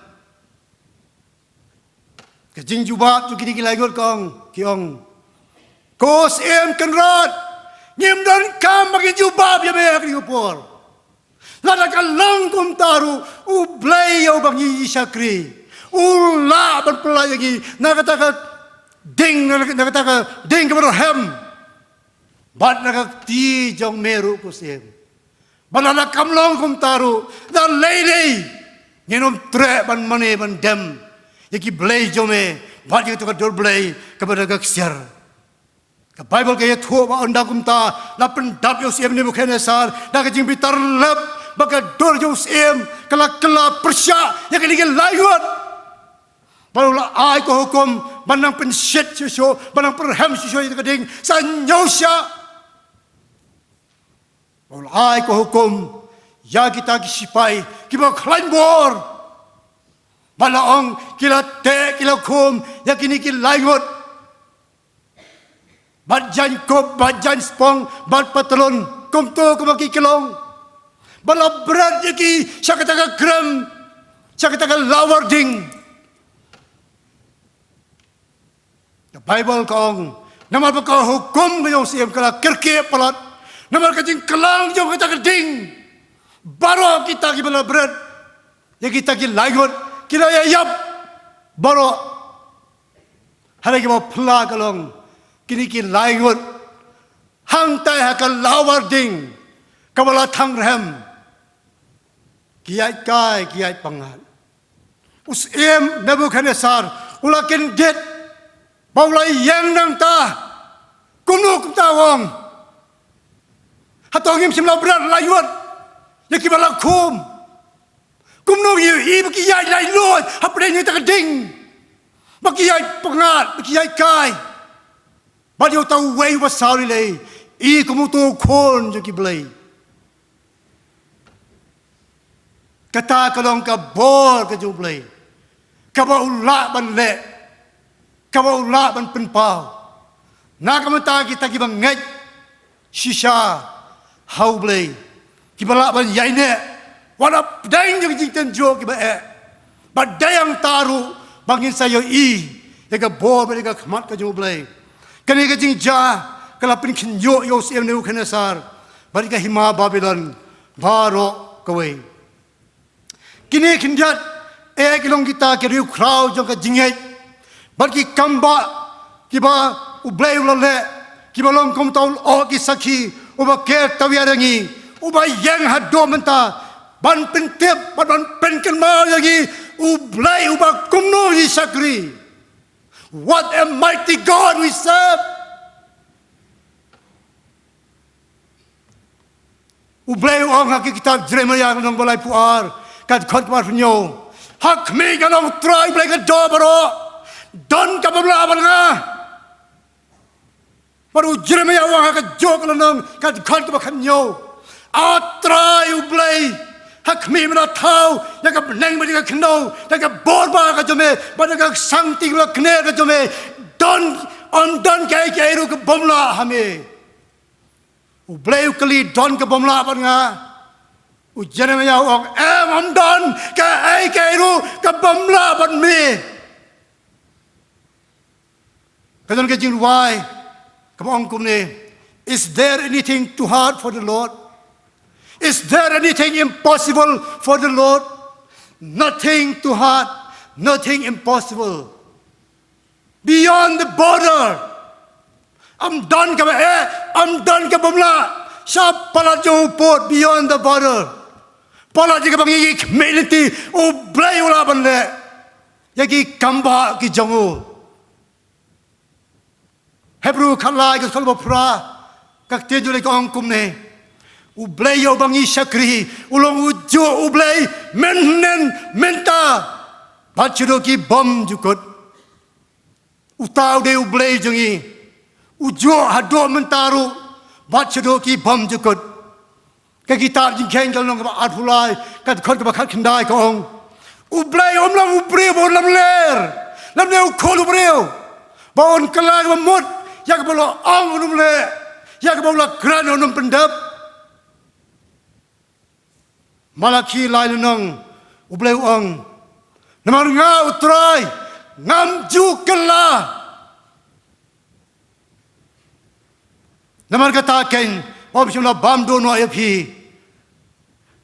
Ka jingjubab jong kine ki laingut ka ong, ki ong, ko Syiem Kynrad, ngim donkam ba ngin jubab ïa me ha kane ka por. Lada ka long kumta ruh, U Blei ïa uba ngi shakri u lah ban pyllait ïa ngi na kata ka ding, na kata ka ding kaba rhem. Bad na ka kti jong me ruh, ko Syiem. Bad lada kam long kumta ruh, da lei lei ngin ym treh ban mane ban dem ïa ki blei jong me bad ïa kato ka dur blei kaba da ka ksiar. Ka Baibl ka ïathuh ba ynda kumta la pyndap ïa u Syiem Nebukhadnessar da ka jingbitar lep bad ka dur jong u syiem ka la kylla pyrshah ïa kine ki laingut. Bad u la ai ka hukum ban nang pynshit shuh shuh, ban nang pyrhem shuh shuh ïa ka ding sa hynñiew shyiap. Bad u la ai ka hukum ïa kita ki sipai kiba khlaiñ bor. Bad la ong, ki la teh, ki la khum ïa kine ki laingut. Bad jaiñ kup, bad jaiñ spong, bad patlun, kumto kumba ki ki long. Bad la bret ïa ki sha kata ka krem, sha kata ka lawar ding. Ka Baibl ka ong, namar ba ka hukum ka jong u syiem ka la kyrkieh palat, namar ka jingklang jong kata ka ding, baroh kita kiba la bret ïa kita ki laingut ki la ïaïap baroh. Hynrei kaba phylla ka long, kine ki laingut hangtai ha ka lawar ding kaba la thang rhem, ki ïaid kai, ki ïaid pyngngad. U syiem Nebukhadnessar u la kyndit bad u la ïeng nangta. Kumno kumta u ong? Hato ngim shym la bret laingut ïa kiba la khum? Kumno ngi ïohi ba ki ïaid laitluid hapdeng kata ka ding, ba ki ïaid pyngngad, ba ki ïaid kai? Bad ïa uta uwei uba saw lei lei i kum uto u khun jong ki blei. Kata ka long ka bor ka jong U Blei kaba u lah ban leh, kaba u lah ban pynpaw na ka bynta kita kiba ngeit shisha ha U Blei, kiba lah ban ïaineh wat hapdeng jong ki jingtynjuh kiba eh. Bad dei hangta ruh ba ngin sa ïohi ïa ka bor bad ïa ka khmat ka jong U Blei. Kane ka jingjia ka la pynkhynñiuh ïa u syiem Nebukhadnessar bad ïa ka hima Babilon baroh kawei. Kine khyndiat eh ki long kita ki riewkhraw jong ka jingngeit bad ki kambah kiba U Blei u la leh, kiba long kum uta u lyoh ki sakhi uba ker tawiar ïa ngi, uba ïeng haduh mynta ban pyntip bad ban pynkynmaw ïa ngi U Blei uba kumno ngi shakri. What a mighty God we serve. U Blei u ong ha ka kitab Jeremaïah lynnong ba laiphew ar, ka dkhot kaba arphew hynñiew: Ha khmih, ka ong U Trai U Blei ka doh baroh, don kaba ym lah bad nga. Bad u Jeremaïah u ong ha kajuh ka lynnong, ka dkhot kaba khathynñiew: A Trai U Blei, ha khmih, me la thaw ïa ka bneng bad ïa ka khyndew da ka bor ba ka jong me bad da ka ksangti kaba la kner ka jong me. Don, ym don kaei kaei ruh ka bym lah ha me. U Blei u kylli, don kaba ym lah bad nga? U Jeremiah u ong, em, ym don kaei kaei ruh ka bym lah bad me. Ka don ka jingrwai kaba ong kumne: Is there anything too hard for the Lord? Is there anything impossible for the Lord? Nothing too hard, nothing impossible. Beyond the border. Ym don kaba eh, ym don ka bym lah sha palat jong u pud, beyond the border. Palat jong kaba ngi khmih lynti, U Blei u lah ban leh ïa ki kambah ki jong u. Hebru khatlai ka dkhot ba phra, ka ktien jong U Blei ka ong kumne: U Blei ïa uba ngi shakri u long ujuh U Blei mynhynnin mynta bad shaduh ki bymjukut. Uta u dei U Blei jong ngi, ujuh haduh mynta ruh bad shaduh ki bymjukut. Ka kitab Jingkheiñ ka lynnong kaba arphew lai, ka dkhot kaba khatkhyndai ka ong: U Blei um long u briew ba un lamler lymne u khun u briew ba un kylla kaba mut ïa kaba u la ong un ym leh, ïa kaba u la kren un ym pyndep. Malakhi lai lynnong, U Blei u ong: Namar nga U Trai ngam ju kylla. Namar kata keiñ, ym shym la bam duh noh ïa phi,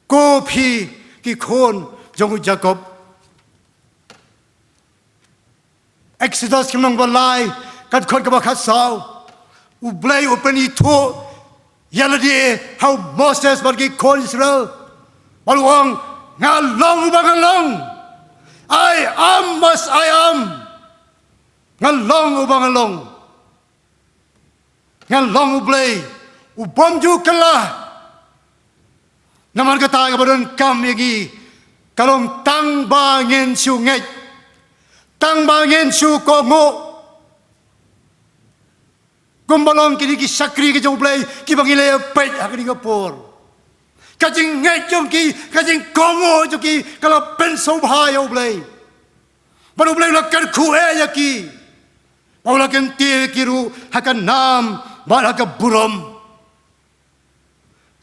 ko phi ki khun jong u Jakob. Exodus ka lynnong ba lai, ka dkhot kaba khatsaw, U Blei u pynithuh ïa lade ha u Moses bad ki khun Israel, bad u ong: Nga long uba nga long. I am as I am. Nga long uba nga long. Nga long U Blei u bym ju kylla. Namar kata kaba donkam ïa ngi ka long tang ba ngin shu ngeit, tang ba ngin shu kohnguh. Kumba long kine ki shakri ki jong U Blei kiba ngi la peit ha kane ka por, ka jingngeit jong ki, ka jingkohnguh jong ki ka la pynsngewbha ïa U Blei. Bad U Blei u la kyrkhu eh ïa ki, bad u la kyntiew ïa ki ruh ha ka nam bad ha ka burom.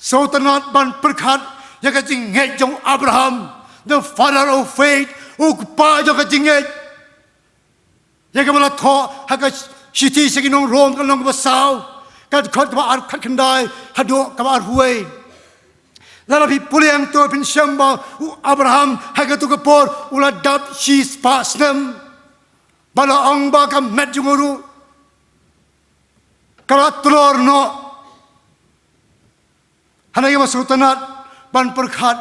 Sngewtynnat ban pyrkhat ïa ka jingngeit jong Abraham, the father of faith, u kpa jong ka jingngeit. Ïa kaba la thoh ha ka shithi sha ki nong Rom ka lynnong kaba saw, ka dkhot kaba ar, khatkhyndai haduh kaba arphew wei. Lada phi pule hangto phin shem ba u Abraham ha kato ka por u la dap shispah snem. Ba la ong ba ka met jong u ruh ka la tlor noh. Hynrei ngi sngewtynnat ban pyrkhat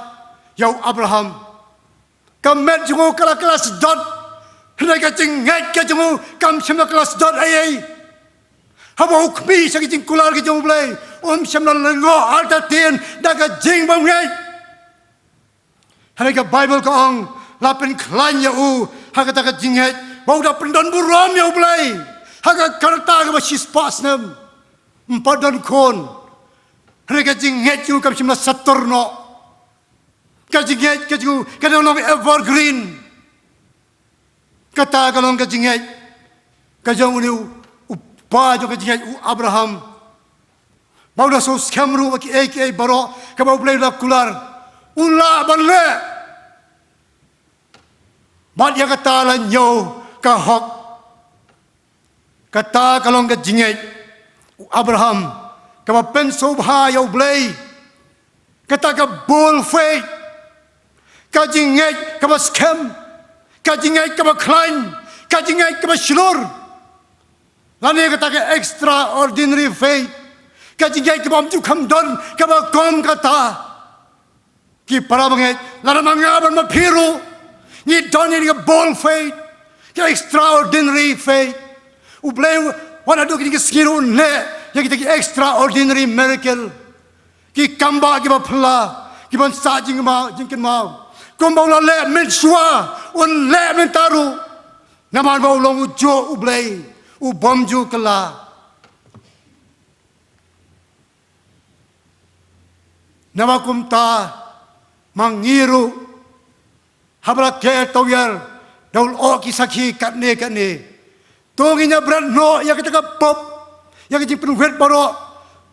ïa u Abraham. Ka met jong u ka la kylla sdot, hynrei ka jingngeit ka jong u kam shym la kylla sdot ei ei. Haba u khmih sha ki jingkular ki jong U Blei, um shym la lyngngoh artatien da ka jingbymngeit. Hynrei ka Baibl ka ong, la pynkhlaiñ ïa u ha kata ka jingngeit ba u da pyndonburom ïa U Blei ha ka rta kaba shispah snem. Ym pat don khun, hynrei ka jingngeit jong u kam shym la satur noh. Ka jingngeit ka jong u ka dang long evergreen. Kata ka long ka jingngeit ka jong une u, u kpa jong ka jingngeit, u Abraham. Ba u la sngewskhem ruh ba kiei kiei baroh kaba U Blei u la kular, u lah ban leh. Bad ïa kata la ñiew ka hok. Kata ka long ka jingngeit u Abraham kaba pynsngewbha ïa U Blei. Kata ka bold faith, ka jingngeit kaba skhem, ka jingngeit kaba khlaiñ, ka jingngeit kaba shlur. Lane kata ka extraordinary faith, ka jingngeit kaba ym ju kham don kaba kum kata. Ki para bangeit, lada ma nga bad ma phi ruh ngi don ïa ka bold faith, ka extraordinary faith, U Blei wat haduh kine ki sngi ruh un leh ïa kita ki extraordinary miracle. Ki kambah kiba phylla, kiban sah jingkynmaw, jingkynmaw. Kumba u la leh mynshuwa, un leh mynta ruh. Namar ba u long ujuh U Blei u bym ju kylla. Namar kumta, ma ngi ruh, haba la ker tawiar da u lyoh ki sakhi katne katne, to ngin ïa bret noh ïa kata ka pop, ïa ka jingpynwit baroh,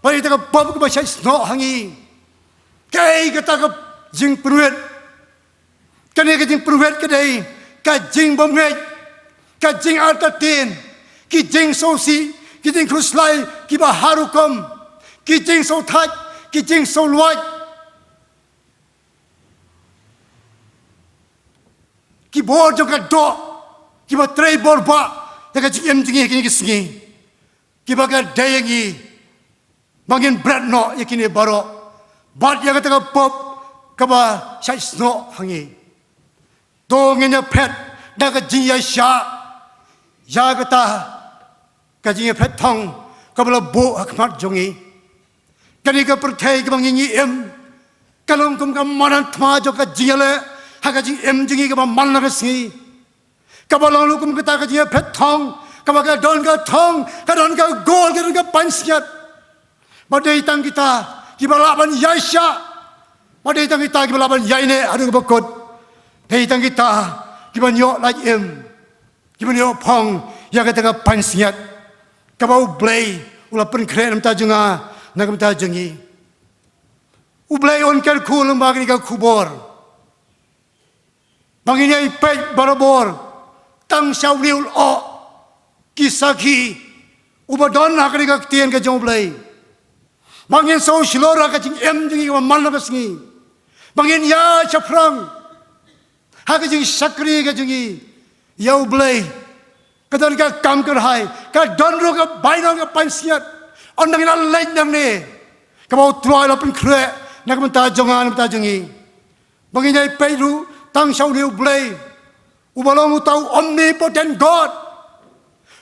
bad ïa kata ka pop kaba shait snoh ha ngi. Kaei kata ka jingpynwit. Kane ka jingpynwit ka dei ka jingbymngeit, ka jingartatien, ki jingsngewsih, ki jingkhuslai kiba har rukom, ki jingsngewthait, ki jingsngewlwait, ki bor jong ka doh kiba trei bor bah ïa ka jingim jong ngi ha kine ki sngi, kiba ka dei ïa ngi ba ngin bret noh ïa kine baroh bad ïa kata ka pop kaba shait snoh ha ngi. To ngin ïa phet da ka jingïaishah ïa kata ka jingïaphet thong kaba la buh ha khmat jong ngi. Kane ka pyrthei kaba ngi ngi im ka long kum ka madan thma jong ka jingïaleh ha ka jingim jong ngi kaba man la ka sngi, kaba long ruh kum kata ka jingïaphet thong kaba ka don ka thong, ka don ka gol, ka don ka pansngiat. Ba dei tang kita kiba lah ban ïaishah, ba dei tang kita kiba lah ban ïaineh haduh kaba kut. Dei tang kita kiban ïoh lait im, kiban ïoh phong ïa kata ka pansngiat kaba U Blei u la pynkhreh na ka bynta jong nga, na ka bynta jong ngi. U Blei un kyrkhu lyngba kane ka khubor ba ngin ïai peit barabor tang sha une u lyoh ki sakhi uba don ha kane ka ktien ka jong U Blei. Ba ngin sngewshlur ha ka jingim jong ngi kaba man la ka sngi, ba ngin ïaid shaphrang ha ka jingshakri ka jong ngi ïa U Blei. Ka don ka kam kyrhai, ka don ruh ka bainong ka pansngiat. Ynda ngi la leit nangne, kaba U Trai u la pynkhreh na ka bynta jong nga, na ka bynta jong ngi, ba ngin ïai peit ruh tang sha une U Blei uba long uta u omnipotent God,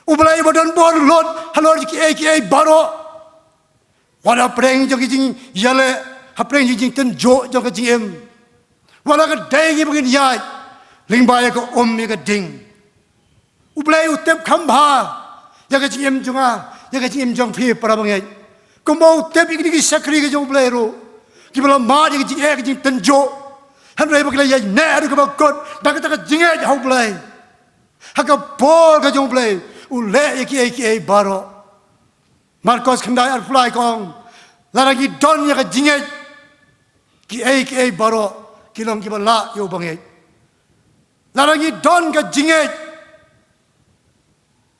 U Blei uba don bor lut halor kiei kiei baroh. Wat hapdeng jong ka jingïaleh, hapdeng jong ka jingtynjuh jong ka jingim, wat la ka dei ngi ba ngin ïaid lyngba ïa ka um ïa ka ding, U Blei u tip kham bha ïa ka jingim jong nga, ïa ka jingim jong phi para bangeit. Kumba u tip ïa kine ki shakri ka jong U Blei ruh, kiba la mad ïa ka jingeh ka jingtynjuh, hynrei ba ki la ïaineh haduh kaba kut da kata ka jingngeit ha U Blei. Ha ka por ka jong U Blei u leh ïa kiei kiei baroh. Markos khyndai arphew lai ka ong, lada ngi don ïa ka jingngeit, kiei kiei baroh ki long kiba lah ïa u bangeit. Lada ngi don ka jingngeit,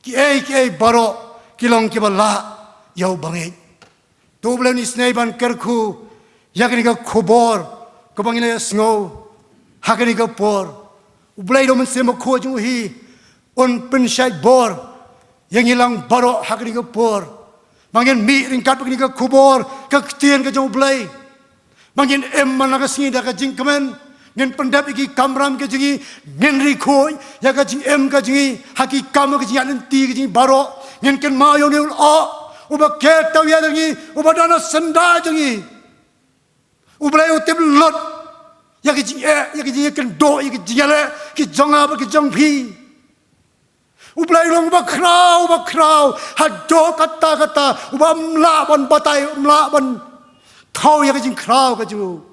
kiei kiei baroh ki long kiba lah ïa u bangeit. To U Blei un isynei ban kyrkhu ïa kane ka khubor kaba ngi la ïa sngew ha kane ka por. U Blei da u Mynsiem Bakhuid jong u hi un pynshait bor ïa ngi lang baroh ha kane ka por, ba ngin mih ryngkat bad kane ka khubor ka ktien ka jong U Blei. Ba ngin im man la ka sngi da ka jingkmen, ngin pyndep ïa ki kamram ka jong ngi, ngin ri khuid ïa ka jingim ka jong ngi ha ki kam ka jingïaid lynti ka jong ngi baroh. Ngin kynmaw ïa une u lyoh uba ker tawiar ïa ngi, uba don ha syndah jong ngi. U Blei u tip lut ïa ka jingeh, ïa ka jingïakynduh, ïa ka jingïaleh ki jong nga bad ki jong phi. U Blei u long uba khraw, uba khraw haduh katta katta, uba ym lah ban batai, ym lah ban thaw ïa ka jingkhraw ka jong u.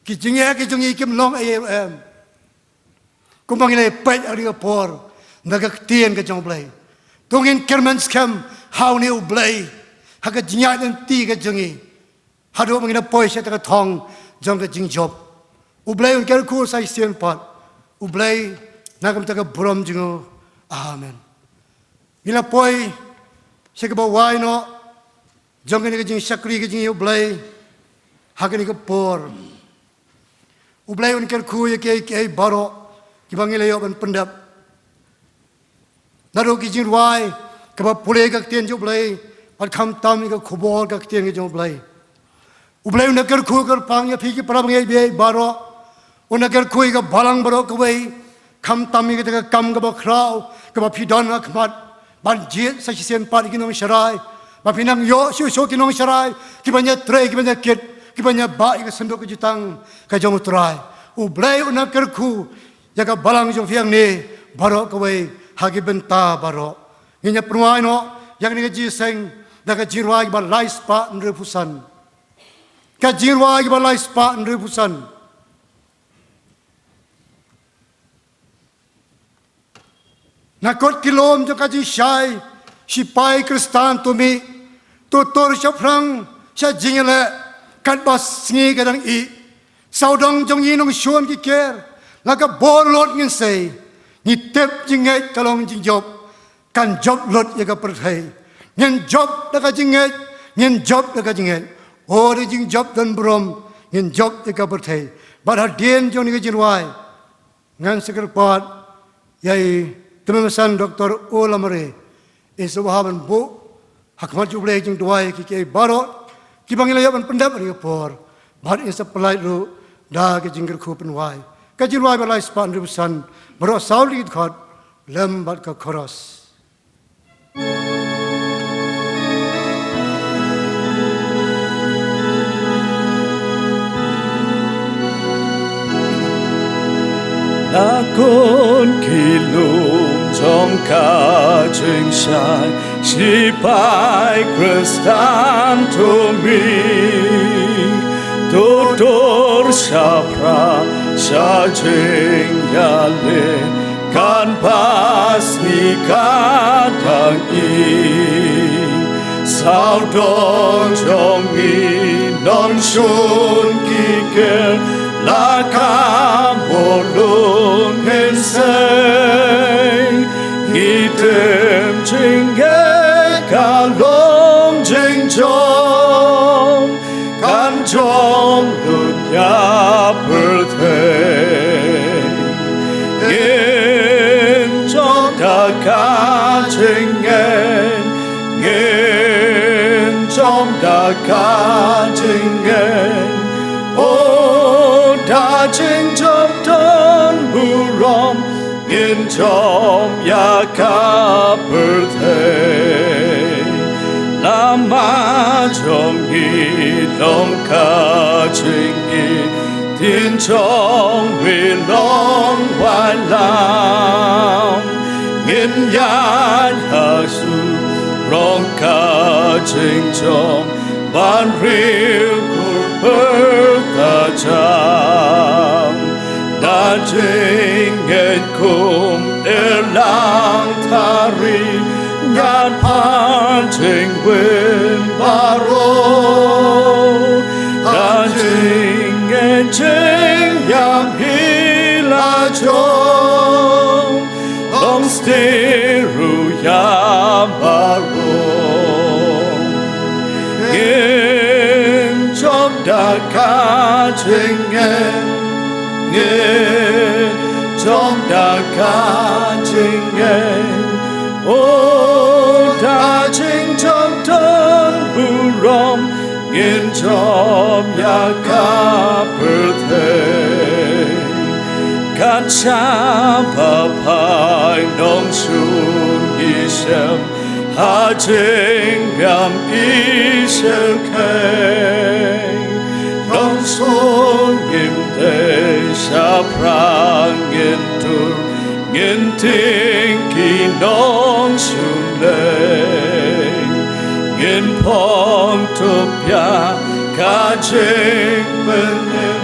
Ki jingeh ki jong ngi kim long ei ei ruh em. Kumba ngi la peit ha kane ka por na ka ktien ka jong U Blei, to ngin kyrmen skhem ha une U Blei ha ka jingïaid lynti ka jong ngi. Haduh ba ngin ïa poi sha kata ka thong jong ka jingjop. U Blei un kyrkhu sa shisien pat. U Blei na ka bynta ka burom jong u. Amen. Ngi la poi sha kaba wai noh jong kane ka jingshakri ka jong ngi ïa U Blei ha kane ka por. U Blei un kyrkhu ïa kiei kiei baroh kiba ngi la ïoh ban pyndep. Naduh ki jingrwai kiba pule ka ktien jong U Blei, bad khamtam ïa ka khubor ka ktien ka jong U Blei. U Blei un da kyrkhu kyrpang ïa phi ki para bangeit baroh. Un da kyrkhu ïa ka balang baroh kawei, khamtam ïa kata ka kam kaba khraw kaba phi don ha khmat, ban jied sa shisien pat ïa ki nongsharai, ba phin nang ïoh shuh shuh ki nongsharai kiban ïatrei, kiban ïakit, kiban ïabah ïa ka synduk ka jutang ka jong U Trai. U Blei un da kyrkhu ïa ka balang jong phi hangne baroh kawei ha ki bynta baroh. Ngin ïa pynwai noh ïa kane ka jingïaseng da ka jingrwai kaba lai spah hynriewphew san. Ka jingrwai kaba lai spah hynriewphew san. Na kot ki lum jong ka jingshai, shipai Khristan to mih, to tur shaphrang sha jingïaleh, katba sngi ka dang ih. Sawdong jong ngi nongshun ki ker, la ka bor lut ngin sei. Ngi tip jingngeit ka long jingjop, kan jop lut ïa ka pyrthei. Ngin jop da ka jingngeit, ngin jop da ka jingngeit. O da jingjop don burom, ngin jop ïa ka pyrthei. Bad hadien jong ngi ka jingrwai, ngan sa kyrpad ïa i Tymmen Basan Doktor O Lamare, in sa bha ban buh ha khmat jong U Blei jingduwai ki ki baroh kiba ngi la ïoh ban pyndep ha kane ka por. Bad in sa pynlait ruh da ka jingkyrkhu pynwai. Ka jingrwai ba lai spah hynriew san, baroh saw tylli ki dkhot lem bad ka chorus. La khun ki lum jong ka jingshai, shipai Khristan to mi, to dur shaphrang sha jingïaleh, kan pas ni ka dang i. Sawdong jong ngi nongshun ki ker, la ka bor lut ngin sei. Ngi tip jingngeit ka long jingjop, kan jop lut ïa pyrthei. Ngin jop da ka jingngeit, ngin jop da ka jingngeit. O da jingjop don burom, ngin jop ïa ka pyrthei. Lama jong ngi long ka jingïeit, ktien jong mi long wailam. Ngin ïaid ha surok ka jingjop, ban riew kur pyrta jam. Da jingngeit kum erlang thari, ngan pan jingwin baroh. Da jingngeit jingïap hi la jong, long stir ruh ïa baroh. Ngin jop da ka jingngeit, ngin jop da ka jingngeit. O da jingjop don burom, ngin jop ïa ka pyrthei. Kan shah ba phai nongshun ngi shem, ha jingbiang i syrkhei. Nongshun ngim dei, shaphrang ngin dur, ngin tieng ki nongshun lei. Ngin phong tup ïa ka jingpynim,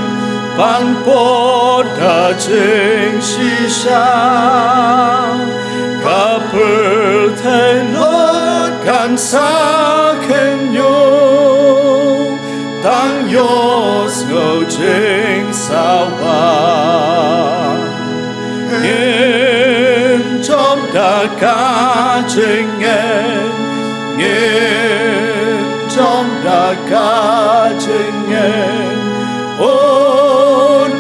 ban bud da jingshisha. Ka pyrthei lut kan sa khynñiuh, tang ïohsngew jingsawa. Ngin jop da ka jingngeit, ngin jop da ka jingngeit. O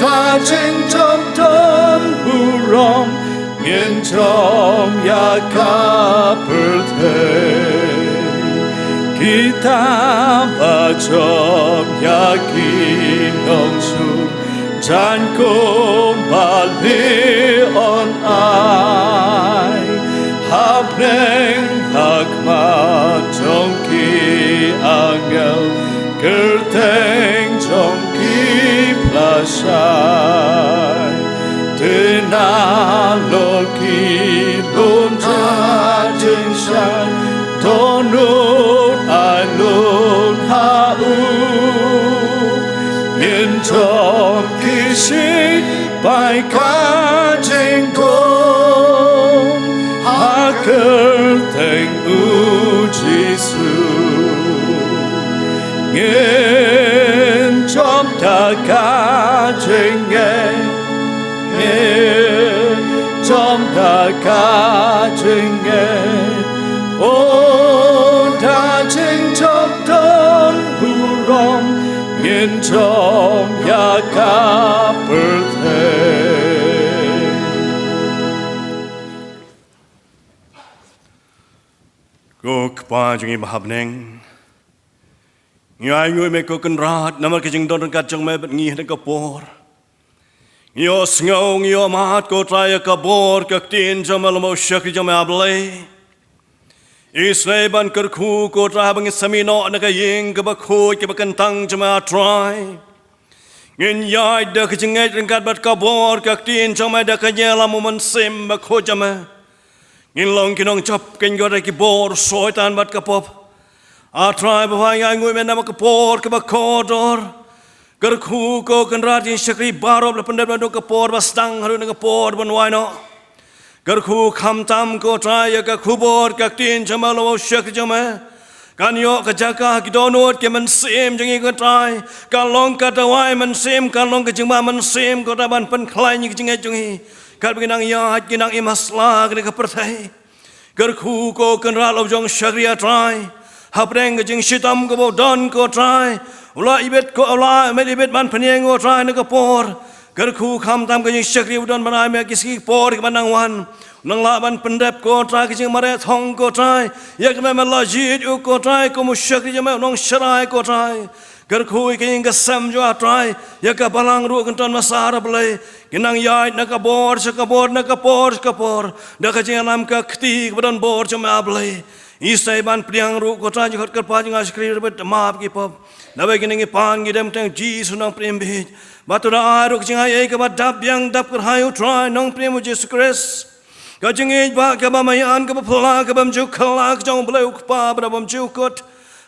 da jingjop don burom, ngin jop ïa ka pyrthei. Kita ba jop ïa ki nongshun, jan kumba lion ai. Hapdeng ha khmat jong ki angel, kyrteng jong ki pla shai. Te nalor ki lum da jingshai, to nud ai lum ha u. Ngin jop ki shipai ka jingkrum, ha kyrteng U Jisu. Ngin jop Da ka jingngeit, ngin jam da ka jingngeit. O da jingjop don burom, ngin jam ïa ka pyrthei. Ko Kpa jong ngi ba ha bneng, ngi ainguh ïa me ko Kynrad namar ka jingdon ryngkat jong me bad ngi ha kane ka por. Ngi ïohsngew, ngi ïohmad ko Trai ïa ka bor ka ktien jong me lem bad u shakri jong me, A Blei. Isynei ban kyrkhu ko Trai haba ngin sa mih noh na ka ïing kaba khuid kaba kyntang jong me, A Trai. Ngin ïaid da ka jingngeit ryngkat bad ka bor ka ktien jong me da ka jingïalam u Mynsiem Bakhuid jong me. Ngin long ki nongjop, kin ïoh da ki bor Soitan bad ka pop. A Trai ba bha, ngi ainguh ïa me namar ka por kaba kordor. Kyrkhu ko Kynrad, ki shakri baroh ba la pyndep naduh ka por ba sdang haduh na ka por ban wai noh. Kyrkhu khamtam ko Trai ïa ka khubor ka ktien jong me lem bad u shakri jong me. Kan ïoh ka jaka ha ki dohnud ki mynsiem jong ngi ko Trai. Kan long ka dawai mynsiem, kan long ka jingbam mynsiem ko Trai ban pynkhlaiñ ïa ka jingngeit jong ngi. Katba ngi nang ïaid, ngi nang im ha sla kane ka pyrthei. Kyrkhu ko Kynrad lem bad u shakri, A Trai. Hapdeng ka jingshitom kaba u don ko Trai, u la ibit ko, u la met ibit ban pynïeng ko Trai na ka por. Kyrkhu khamtam ka jingshakri ba u don ban ai me ki sngi ki por kiba nang wan. U nang lah ban pyndep ko Trai ka jingmareh thong ko Trai. Ïa kane me la jied ïa u ko Trai kum u shakri jong me, u nongsharai ko Trai. Kyrkhu ïa ka ïing ka sem jong u, A Trai, ïa ka balang ruh kan don masa, A Blei. Ki nang ïaid na ka bor sha ka bor, na ka por sha ka por, da ka jingïalam ka kti kaba don bor jong me, A Blei. Isynei ban pdiang ruh ko Trai jingkhot kyrpad jong nga shakri, ruh ban map ki pop. Naba kine ngi pan ngi dem ha kyrteng Jisu Nongpynim bieit. Bad to da ai ruh ka jingai ei kaba dap biang dap kyrhai, U Trai Nongpynim U Jisu Khrist. Ka jingïeit ba kaba maïan kaba phylla kaba ym ju khylla ka jong U Blei U Kpa ba ym ju kut,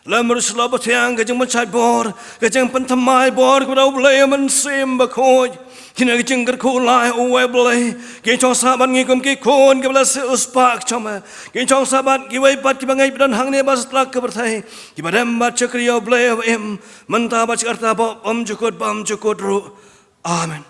lem bad U Slo Bathiang, ka jingpynshait bor, ka jingpynthymmai bor kaba na U Blei U Mynsiem Bakhuid. Kine ki jingkyrkhu lai, O wei Blei, ki shong sah bad ngi kum ki khun kiba la siewspah ka jong me. Ki shong sah bad kiwei pat kiba ngeit ba don hangne bad satlak ka pyrthei, kiba dem bad shakri ïa U Blei uba im mynta bad shakhmat ba ym ju kut, ba ym ju kut ruh. Amen.